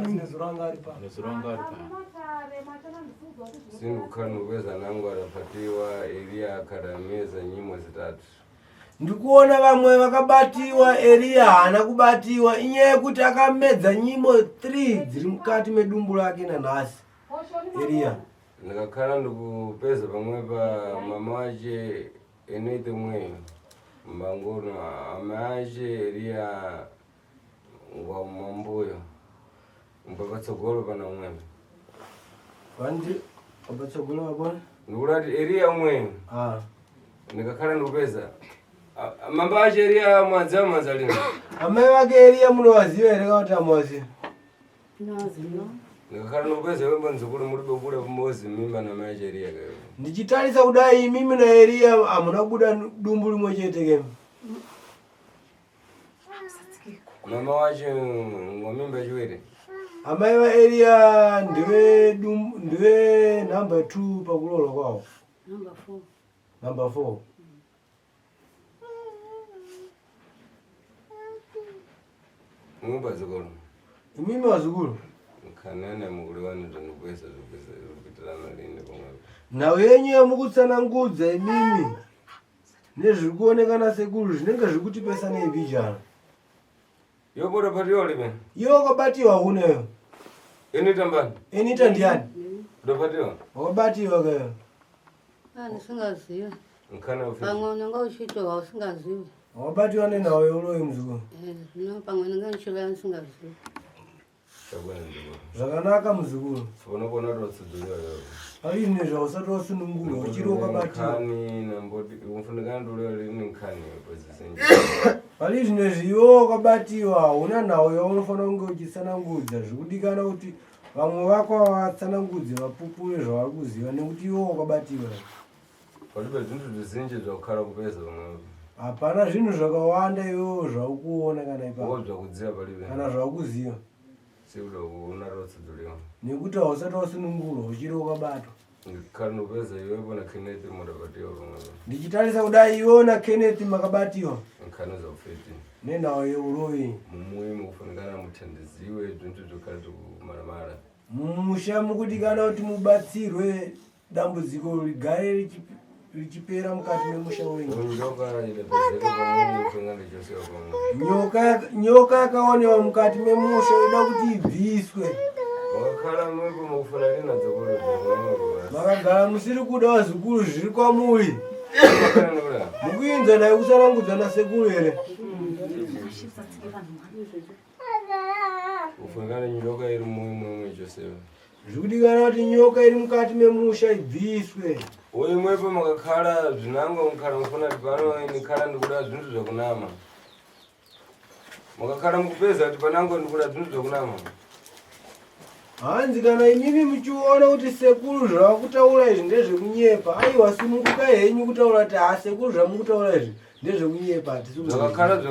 Nezuro anga ari pa. Nezuro anga ari pa. Sindikukhanukeza nangu adapatiwa Eliya akadameza nyimbo zitatu. Ndikuona vamwe vakabatiwa, Eriya haana kubatiwa. Inyaya yekuti akamedza nyimo 3 dziri mukati medumbu rake nanhasi. Eriya. Ndikakhala ndikupeza pamwe pa mama wache enoite mweyo mbangono ama ache Eliya ngwa mambuyo mba patsogolo pana umweme. Vandi patsogolo vabona? Ndikulati Eliya umweyo. Ah. Ndikakhala ndikupeza mamba ache Eliya mwadza mwadza lino. Amai vake Eriya munovaziva here kana kuti hamuvazivi? Ndikakhala ndikupeza wembo nzukulu mulibe kule kumbozi mimba na mai ache Eliya kayo. Ndichitarisa kudai imimi naEriya hamuna kubuda dumbu rimwe chete kemi. Mama wache ngwa mimba chiwiri. Amai vaEriya ndive dumbu ndive number 2 pakuroorwa kwavo. Number 4. Number 4. Mumba zukulu. Imimi vazukuru. Kanene mukuliwani ndinopesa zvikuitirana lini pamwepo. Nhau yenyu yamukutsanangudza imimi nezviri kuoneka nasekuru zvinenge zviri kutipesa mbijana. Yopota patiwa lime. Iwe wakabatiwa uneyo. Inoita mbani? Inoita ndiani? Ndopatiwa. Wakabatiwa kayo. Ah, ndisingazivi. Nkana ofisi. Pamwe unenge uchitorwa usingazivi. Wakabatiwa nenhau yeuroyi muzukuru. Eh, no, pamwe unenge uchiroya usingazivi. Chabwana ndiko. Zvakanaka muzukuru. Unogona kutotsudzuriwa iwewe. Paizvino zvausati wasunungurwa uchiri wakabatiwa. Nkhani namboti ufunikana ndolewa lini nkhani pozisenje. Pari zvino izvi iwe wakabatiwa hauna nhau yaunofanira kunge uchitsanangudza zvikudikana kuti vamwe vako vavatsanangudze vapupure zvavari kuziva nekuti iwe wakabatiwa. Palibe zvinhu zvizinji zvakukhala kupeza pamwepo. Hapana zvinhu zvakawanda iwewe zvaukuona kana ipapo. Wo zvakudziva palibe. Kana zvaukuziva. Sikuda kuona rotsudzuriwa. Nekuti hausati wasunungurwa uchiri wakabatwa. Ndikhala kupeza iwepo na Kenneth mudabatiwa pamwepo. Ndichitarisa kudai iwewe naKenneth makabatiwa. Nkhani zaufeti. Nenhau yeuroyi. Mumuyi mukufunikana muthandiziwe zvinhu zvokhala zvikumaramara. Mumusha mukudikana kuti mubatsirwe dambudziko rigare richipera mukati memusha wenyu. Nyoka idapezeka pamunyu kufunga ndichosiwa pamwe. Nyoka nyoka yakaonewa mukati memusha yoda kuti ibviswe. Makakhala mwepo mukufuna lina dzokolo Makagara musiri kuda vazukuru zviri kwamuri. Mukuinza naye kusanangudza nasekuru here? Kufunga nyoka iri mumwe mumwe chose. Zvikudikana kuti nyoka iri mukati memusha ibviswe. Uyu mwepo makakhala zvinangwa mukhala mufuna kuti pano ndikhala ndikuda zvinhu zvakunama. Makakhala mukupeza kuti panango ndikuda zvinhu zvakunama. Hanzi kana imimi muchiona kuti sekuru zvavakutaura izvi ndezvekunyepa, aiwa sunungukai henyu kutaura kuti ha sekuru zvamukutaura izvi ndezvekunyepa hatisi kuzviziva. Zvakakhala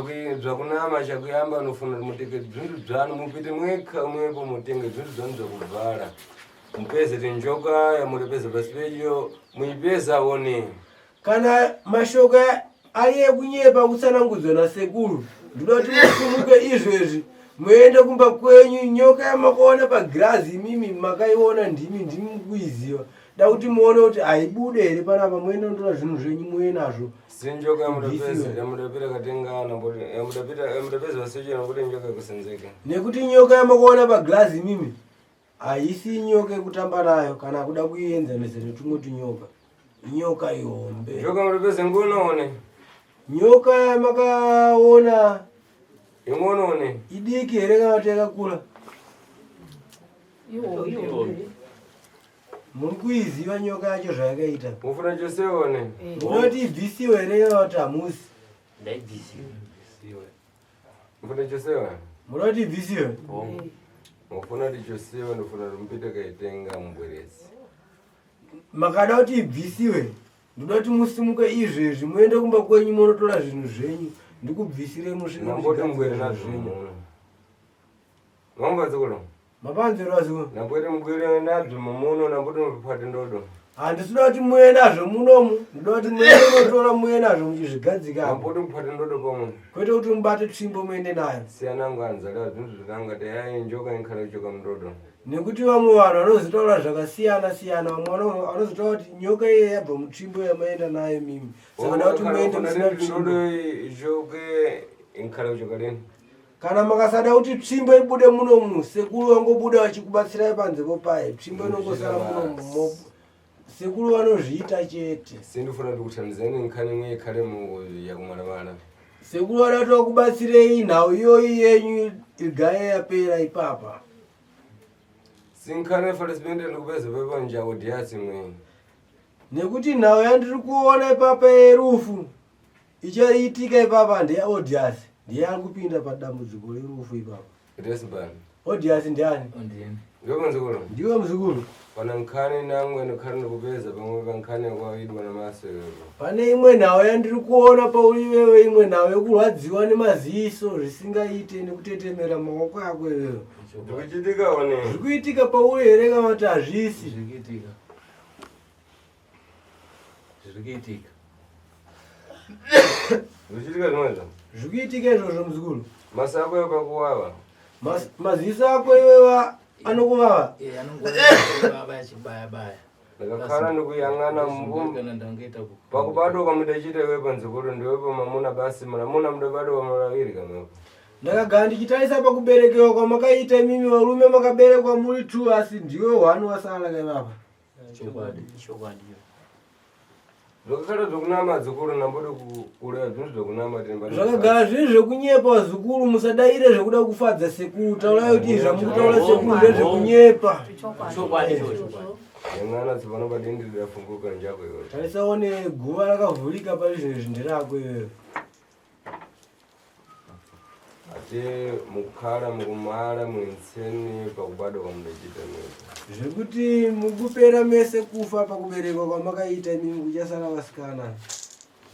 zvakunama chakuyamba nofuna kuti mutenge zvinhu zvanu mupite mwekha mwepo mutenge zvinhu zvanu zvakuvhala. Mupeze kuti njoka yamuripeza pasi pedyo muipeza one. Kana mashoko ari ekunyepa kutsanangudzwa nasekuru, ndinoda kuti musumuke izvezvi muende kumba kwenyu. Nyoka yamakaona pagirazi imimi makaiona ndimi ndimi mukuiziva. Da kuti muone kuti haibude here panapa, muende notora zvinhu zvenyu muuye nazvo. Sinjoka yamudapeza Ibvisiwe. yamudapira katengana mboti yamudapira yamudapeza vaseche kuti njoka ikusenzeke. Nekuti nyoka yamakaona pagirazi imimi haisi nyoka yekutamba nayo kana kuda kuienzanisa netumwe tunyoka. Inyoka ihombe. Njoka mudapeza ngono one. Nyoka yamakaona Ingono one. idiki here kana kuti yakakura? Muri kuiziva nyoka yacho zvayakaita? Mufuna chose one. Munoti ibvisiwe here kana kuti hamusi? Ndaibvisiwe. Mufuna chose one. Munoti ibvisiwe? Mufuna kuti chosewe ndofuna kuti mupite kaitenga mubwerezi. Makada kuti ibvisiwe, ndoda kuti musimuke izvezvi muende kumba kwenyu munotora zvinhu zvenyu ndikubvisire musvike Namboti muchigadzira mubwere zvinhu nazvo zvenyu. muno. Mambo dzikolo. Mapanzero azikuru. Namboti mubwere nabyo mumuno namboti mupate ndodo. Handisida kuti muuye nazvo munomu, ndoda kuti muende munotora muuye nazvo muchizvigadzika. Namboti mupate ndodo pamwe. Kwete kuti mubate tsvimbo muende nayo. Siyana nganza zvinhu zvikanga tayai njoka inkhala kuchoka mundodo. Nekuti vamwe vanhu vanozotaura zvakasiyana siyana, vamwe vanozotaura kuti nyoka iye yabva mutsvimbo yamaenda nayo mimi. Saka ndoda kuti muende musina tsvimbo. Ichoke inkhala kuchoka lini. Kana makasada kuti tsvimbo ibude munomu, sekuru vangobuda vachikubatsirai panzepo paye. Tsvimbo inongosara munomu. Sekuru vanozviita chete. Sindifuna ndikuthandizeni nkhani imwe ikhale mu yakumalamala. Sekuru vada kuti vakubatsirei nhau iyoyi yenyu igaye yapera ipapa. Sinkhani falisipende ndikupeza pepa njawo diasi mwe. Nekuti nhau yandiri kuona ipapa yerufu ichaitika ipapa ndeyaOdias ndiye ari kupinda padambudziko rerufu ipapa. Resban. Odias ndiani? Ndiwe muzukuru? Ndiwe muzukuru. Pana nkhani nangwe ndikhali ndikupeza pamwe pa nkhani yakwaidwa namaso iwepo. Pane imwe nhau yandiri kuona pauri iwewe, imwe nhau yekurwadziwa nemaziso zvisingaite nekutetemera maoko ako iwewe. Zvikuchitika one. Zvikuitika pauri here kana kuti hazvisi? Zviri kuitika. Zviri kuitika. Zvikuchitika zvimwezvo. Zviri kuitika izvozvo muzukuru. Maso ako yakakuwava. Maziso ako iwewe anokuvava? Eh, anongobaya achibaya baya. Ndakakhala ndikuyang'ana mbu. Kana ndangaita ku. Pakubadwa kwamudachita iwe panzukuru ndiwe pamamuna basi munamuna mudabadwa pamulaviri kamwepo. Ndakagara ndichitarisa pakuberekewa kwamakaita imimi varume makaberekwa muri two asi ndiwe one wasara kaivapa. Chokwadi. Chokwadi. Zvakakhala zvokunama dzukuru nambodi kureva zvinhu zvokunama timba. Zvakagara zviri zvekunyepa vazukuru musadaire zvekuda kufadza sekuru taurai kuti zvamukutaura sekuru ndezvekunyepa. Chokwadi ichocho. Yang'ana tsopano padindi ridafunguka njako iwe. Tarisa one guva rakavhurika pari zvinhu nderako iwewe. Ati mukukhala mukumala muintseni pakubadwa kwamudachita mwepo. Zvekuti mukupera mese kufa pakuberekwa kwamakaita imimi kuchasara vasikana.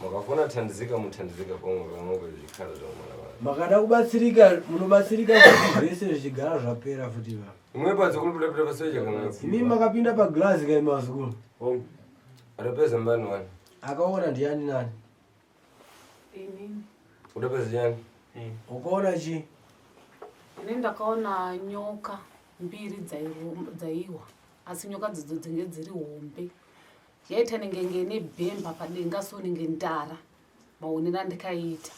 Makafuna thandizika muthandizika pomwe pamwepo zvikhala zvakumala. Makada kubatsirika munobatsirika futi zvese zvichigara zvapera futi va. Imwe padzukuru pita pasoja kamwepo. Imimi makapinda paglazi kaimi vazukuru. Adapeza mbani wani. Akaona ndiani nani? Inini. Udapeza chani? Ukaona chi? Ini ndakaona nyoka mbiri dzaiwa asi nyoka dzidzo dzinge dziri hombe. Yaita nenge ine bhemba padenga so nenge ndara maonero andikaita.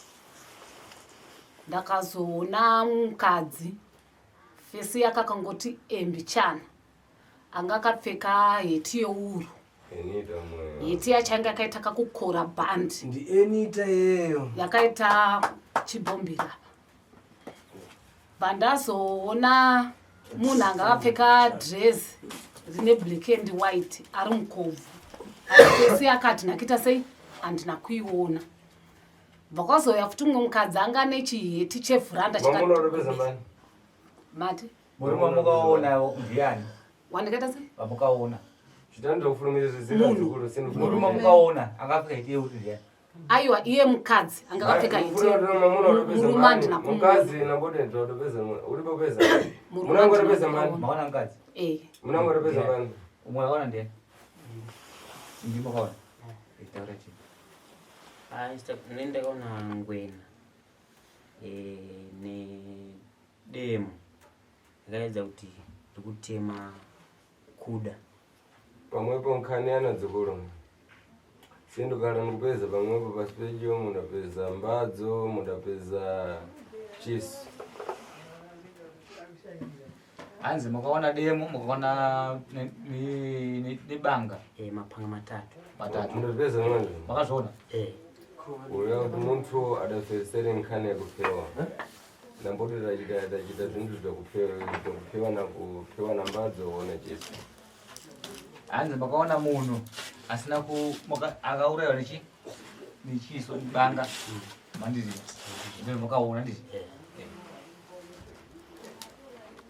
Ndakazoona mukadzi fesi yake akangoti embichana anga akapfeka heti yeuru. Enita mwe. Heti yacho yanga yakaita kakukora bhandi. Ndi Enita iyeyo. Yakaita chibhombira apa. Bva ndazoona munhu anga akapfeka dress rine black and white ari mukobvu. Asi fesi akati ndakaita sei handina kuiona. Bva kwazouya futi mumwe mukadzi anga ane chiheti chevhuranda Mamuna udapeza mbani? Mati Murume wamukaona ndiani? wandikaita sei? Wamukaona. Chitanda kufurumidza zvisina dzukuru sindifuna. Murume wamukaona angapfeka heti yeuru ndiani? Aiwa iye mukadzi anga akapfeka heti. Murume handina kumuona. Mukadzi namboti ndodopeza mwe. Uripopeza. Murume Munango handina udapeza mbani? kumuona. Maona mukadzi? Eh. Munango udapeza mbani? Umwe akaona ndiani? Ndimi makaona. Taura chii? Ini ndakaona ngwena nedemo rakaedza kuti rikutema kuda. Pamwepo nkhani yana dzukuru. Sindukala ndikupeza pamwepo pasi pedyo mudapeza mbadzo mudapeza chisu. Hanzi makaona demo, makaona nebanga. Mapanga matatu. Matatu. Mudapeza manje. Makazviona? Eh. Uya kuti munthu adafesere nkhani yakupewa. Namboti tachita zvinhu zvakupewa nakupewa nambadzo ona chisu. Hanzi makaona munhu asina ku akaurayiwa nechi nechiso banga. Mandiri. Ndizvo makaona ndizvo.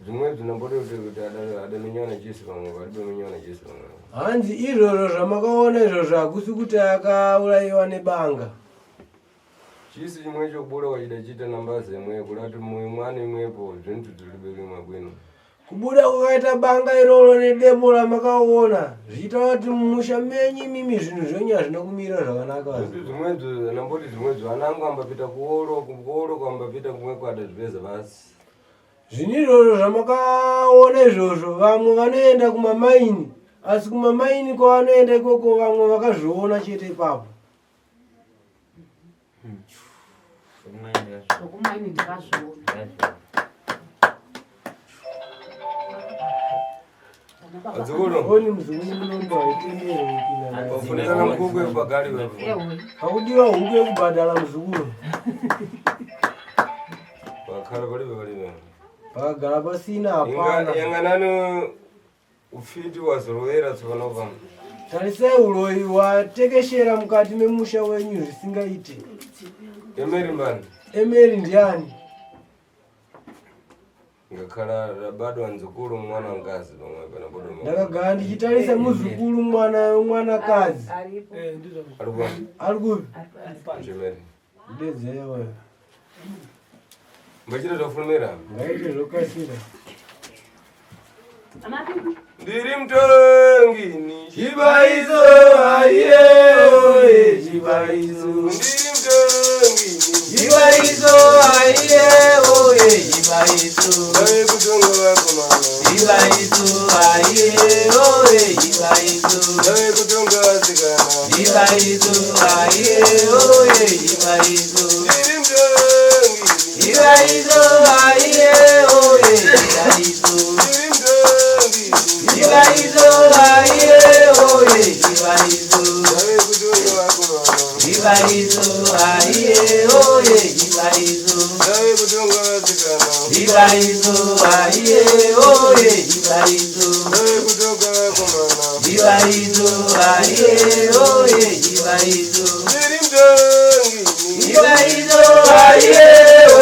Zvimwe zvinamboti kuti adamenywa nechisu pamwe paribe menywa nechisu pamwe. Hanzi izvozvo zvamakaona izvozvo hakusi kuti akaurayiwa nebanga. Chisu chimwe chokubuda wachida chiita nambadzo imwe kurati mumwe mwana imwepo zvinhu zviribe rimwe bwino. Kubuda kwakaita banga iroro nedemo ramakaona zvichitaura kuti mumusha menyu imimi zvinhu zvenyu hazvina kumira zvakanaka. Kuti zvimwebzo namboti zvimwebzo anangu ambapita kuoro kuoro kwambapita kumwe kwada zvipeza basi. Zvinhu izvozvo zvamakaona izvozvo vamwe vanoenda kumamaini asi kumamaini kwavanoenda ikoko vamwe vakazviona chete ipapo. Zvokumaini ndakazviona. Oni muzukuru munombo haitenderwi kupinda naye. Wafunikana mukukwe pagari wewe. Hakudiwa huku yekubhadhara muzukuru. Pakhala palibe palibe. Pakagara pasina hapana. Inga yanganani ufiti wazorowera tsopano pano. Tarisai uroyi hwatekeshera mukati memusha wenyu zvisingaite. Emeri mbani? Emeri ndiani? Ngakhala rabadwa nzukuru mwana ngazi pamwe pana bodo. Ndakagara ndichitarisa muzukuru mwana mwanakadzi. Ari kupi? Ari kupi? Chemeri. Ndedzewe. Mbachita zvofumira. Ngaite zvokasira. Ndiri mutongi ni Chibaizo aiye oye chibaizo. Ndiri mutongi ni Chibaizo aiye oye chibaizo. Ndave kutonga vakomana. Chibaizo aiye oye chibaizo. Ndave kutonga vasikana. Chibaizo aiye oye chibaizo. Ndiri mutongi ni Chibaizo aiye oye chibaizo. Ndiri mutongi ni Chibaizo aiye oye chibaizo. Ndave kutonga vakomana. Chibaizo aiye oye chibaizo. Ndave kutonga vasikana. Chibaizo aiye oye chibaizo. Ndave kutonga vakomana. Chibaizo aiye oye chibaizo. Ndiri mutongi ni Chibaizo aiye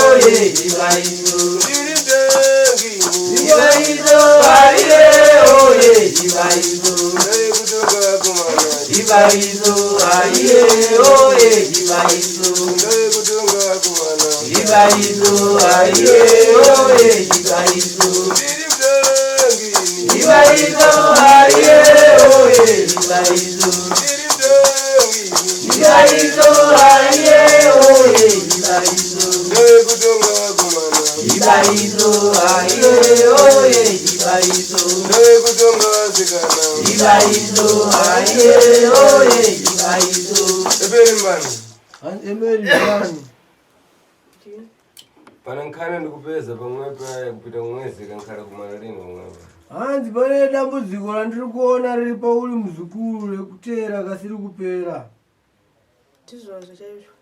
oye chibaizo. Ndiri mutongi ni Chibaizo aiye oye chibaizo. Ndave kutonga vakomana. Chibaizo aiye oye chibaizo. Ndave kutonga vakomana. Chibaizo aiye oye chibaizo. Ndiri mutongi ni Chibaizo aiye oye chibaizo. Ndiri mutongi ni Chibaizo aiye oye chibaizo. Ndave kutonga vakomana. Chibaizo aiye oye chibaizo. Ndave kutonga vasikana. Chibaizo aiye oye chibaizo. Eberi mbani. Emeri mbani. Pana nkhani ndikupeza pamwe paya kupita kumwezi kankhala kumalalini pamwepa. Hanzi pane dambudziko randiri kuona riri pauri muzukuru rekuteera kasiri kupera. Ndizvozvo chaizvo.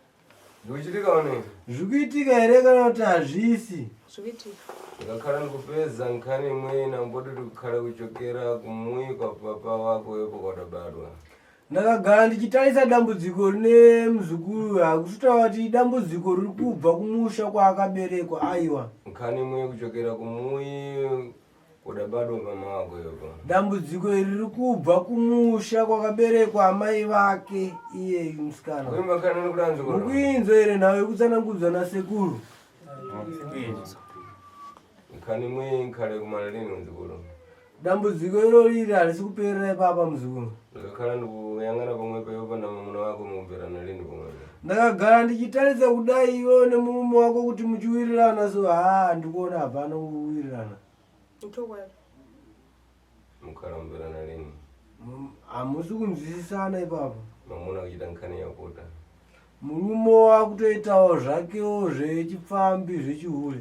Ndikuchitika one. Zvikuitika here kana kuti hazvisi? Zvikuitika. Ndakakhala ndikupeza nkhani imwe namboti ndikukhala kuchokera kumui kwa papa wako wepo kwadabarwa. Ndakagara ndichitarisa dambudziko rine muzukuru hakusitaura kuti dambudziko riri kubva kumusha kwaakaberekwa aiwa. Nkhani imwe kuchokera kumui kudabadwa mama wako yopo. Dambudziko iri riri kubva kumusha kwakaberekwa amai vake iyeyu musikana. Kuimba nkhani nikudanzukuru. Mukuinzwa here nhau yekutsanangudzwa nasekuru? Nkhani imwe nkhale kumalalini nzukuru. Dambudziko irori iri harisi kuperera ipapa muzukuru. Ndakakhala ndikuyang'ana pamwe peyopo na mwamuna wako mukumverana lini pamwepo. Ndakagara ndichitarisa kudai iwe nemurume wako kuti muchiwirirana so haa ndikuona hapana kuwirirana. Chokwadi. Mukhala mumverana lini. Hamusi kunzwisisana ipapo. Mwamuna kuchita nkhani yakuta. Murume wakutoitawo zvakewo zvechipfambi zvechihure.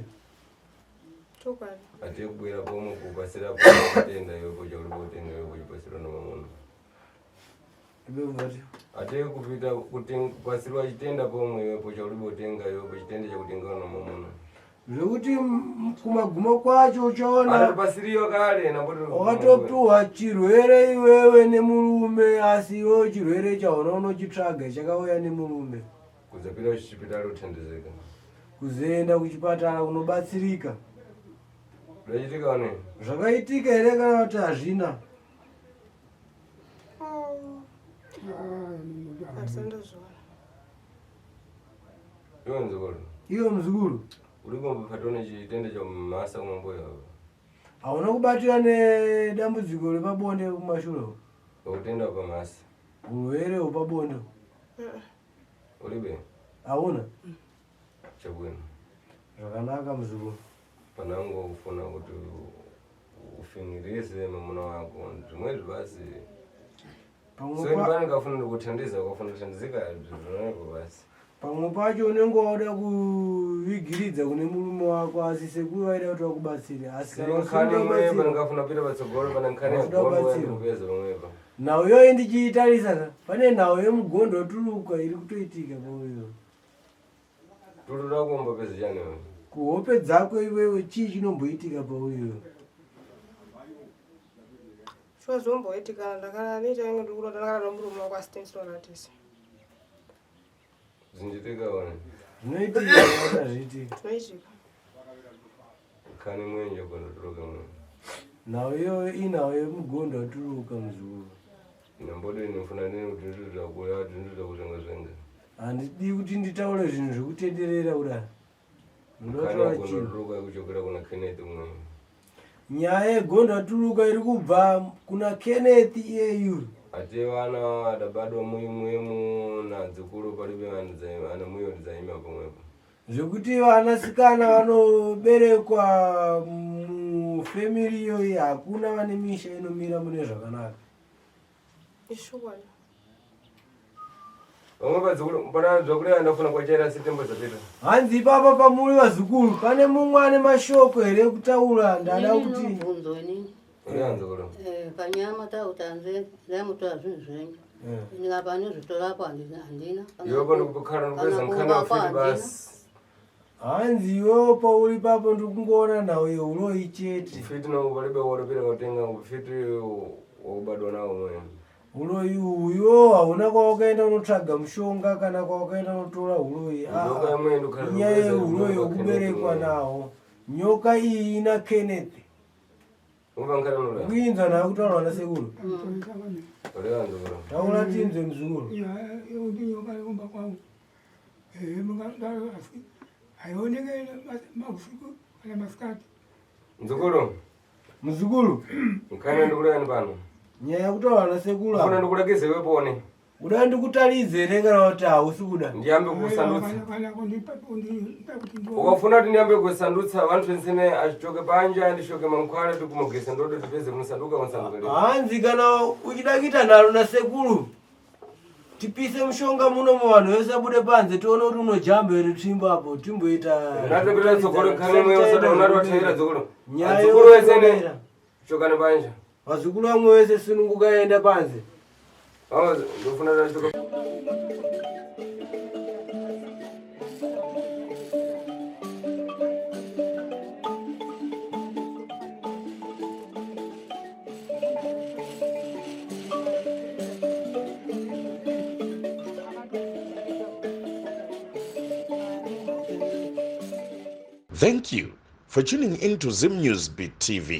Chokwadi. Atiye kubwera pomwe kupasira kutenda yopo chauri kutenga yopo chipasirwa namamuna. Ibevati. Atiye kupita kupasirwa chitenda pomwe yopo chauri kutenga yopo chitenda chakutengewa namamuna. Zvekuti kumaguma kwacho uchaona Atopasiriwa kale namboti wakatopiwa chirwere iwewe nemurume asi iwewe chirwere chaona unochitsvaga chakauya nemurume. Kuzapira kuchipitali kuthandizika. Kuzoenda kuchipatara kunobatsirika. Zvachitika one. Zvakaitika here kana kuti hazvina? Handisandozviona. Iwe mzukuru. Iwe muzukuru. Uri kumbofatwa nechitenda chamumhasa kumambuya. Hauna kubatira nedambudziko repabonde kumashure uko? Ukutenda pamasi. Urwere hwepabonde Ulibe. Hauna? Chabwino. Zvakanaka muzukuru. Panangu kufuna kuti ufingirise mwamuna wako zvimwe basi. Pamwe So ndipane kafuna ndikuthandiza ukafuna kuthandizika zvinoneko basi. Pamwe pacho unenge wauda kuvigiridza kune murume wako asi sekuru vaida kuti vakubatsire asi kana usina Nkhani imwe kubatsirwa- panangafuna kupita patsogolo pana nkhani Wasina yagondo kubatsirwa. yandikupeza pamwepa. Nhau iyoyi ndichiitarisa ka pane nhau yemugondo waturuka iri kutoitika pauyo. Turu rako umbapeza chani wewe? Kuhope dzako iwewe chii chinomboitika pauyo? Shuwa zvomboitika ndakana nechange ndiri kurota ndakana nomurume wako asi tinoratisa. Zvinjitika wena. Zvinoitika kana zviitika. Zvinoitika. Nkhani imwe njogondo turuka mwe. Nhau iyoyo inhau yemugondo waturuka muzukuru. Nambodi ndinofuna nini kuti nditoda kuya kuti nditoda kuzvenga zvenga. Handidi kuti nditaure zvinhu zvekutenderera kudai. Nkhani Ndinotaura yagondo chinhu. turuka ikuchokera kuna Kenneth mwe. Nyaya yegondo waturuka iri kubva kuna Kenneth iyeyu. Ati vana adabadwa muimwemu nadzukuru palibe ana muyo dzaima pamwepo. Zvekuti vanasikana vanoberekwa mufemiri iyoyi hakuna vane misha inomira mune zvakanaka. Ishuwa. Vamwe vadzukuru pana zvakureva ndafuna kwachaira setembo dzapita. Hanzi ipapa pamuri vazukuru pane mumwe ane mashoko here ekutaura ndada Inini kuti ndinobvunzo inini. Uri nzukuru. Panyama takuti hanze ndamutora zvinhu zvenyu. Ini apa nezvitorapo handina. Iwe pano kukhala ndikupeza Kana nkhani kumba wafiti handina. basi. Hanzi iwewo pauri papo ndiri kungoona nhau yeuroyi chete. Fiti no palibe woropera kutenga fiti wakubadwa nawo mwe. Uroyi uyu hauna kwawakaenda unotsvaga mushonga kana kwawakaenda unotora uroyi. Nyoka imwe ndokhala Inyaya ndikupeza yeuroyi nyoka wekuberekwa Kenneth mwe. nawo. Nyoka iyi ina Kenneth. Umva nkhani nula. Kuinzwa nayo kutaurwa nasekuru. Uri nzukuru. Taura tinzwe muzukuru. Yekuti nyoka yekumba kwangu mungadaro asi haioneke mausiku kana masikati. Nzukuru. Muzukuru. Nkhani ndikulani pano. Nyaya yekutaurwa nasekuru. Ufuna ndikulekeze iwe pone. Uda ndikutaridze here kana kuti hausi kuda? Ndiyambe kusandutsa. Kana kundipa kundipa kuti ndione. Ukafuna kuti ndiyambe kusandutsa vantu vensene achichoke panja ndishoke mankwala tikumugesa ndodo tipeze kunosanduka kunosanduka. Hanzi kana uchida kuita nharo nasekuru tipise mushonga muno muvanhu vese abude panze tione kuti unojamba here tsvimbo apo timboita Unatopita tsogolo nkhani imwe usati unatoteera dzukuru. Nyaya Adzukuru vese yokuomera. chokani panja. Vazukuru vamwe vese sununguka enda panze. Ndofuna kuti Thank you for tuning in to Zim News Beat TV.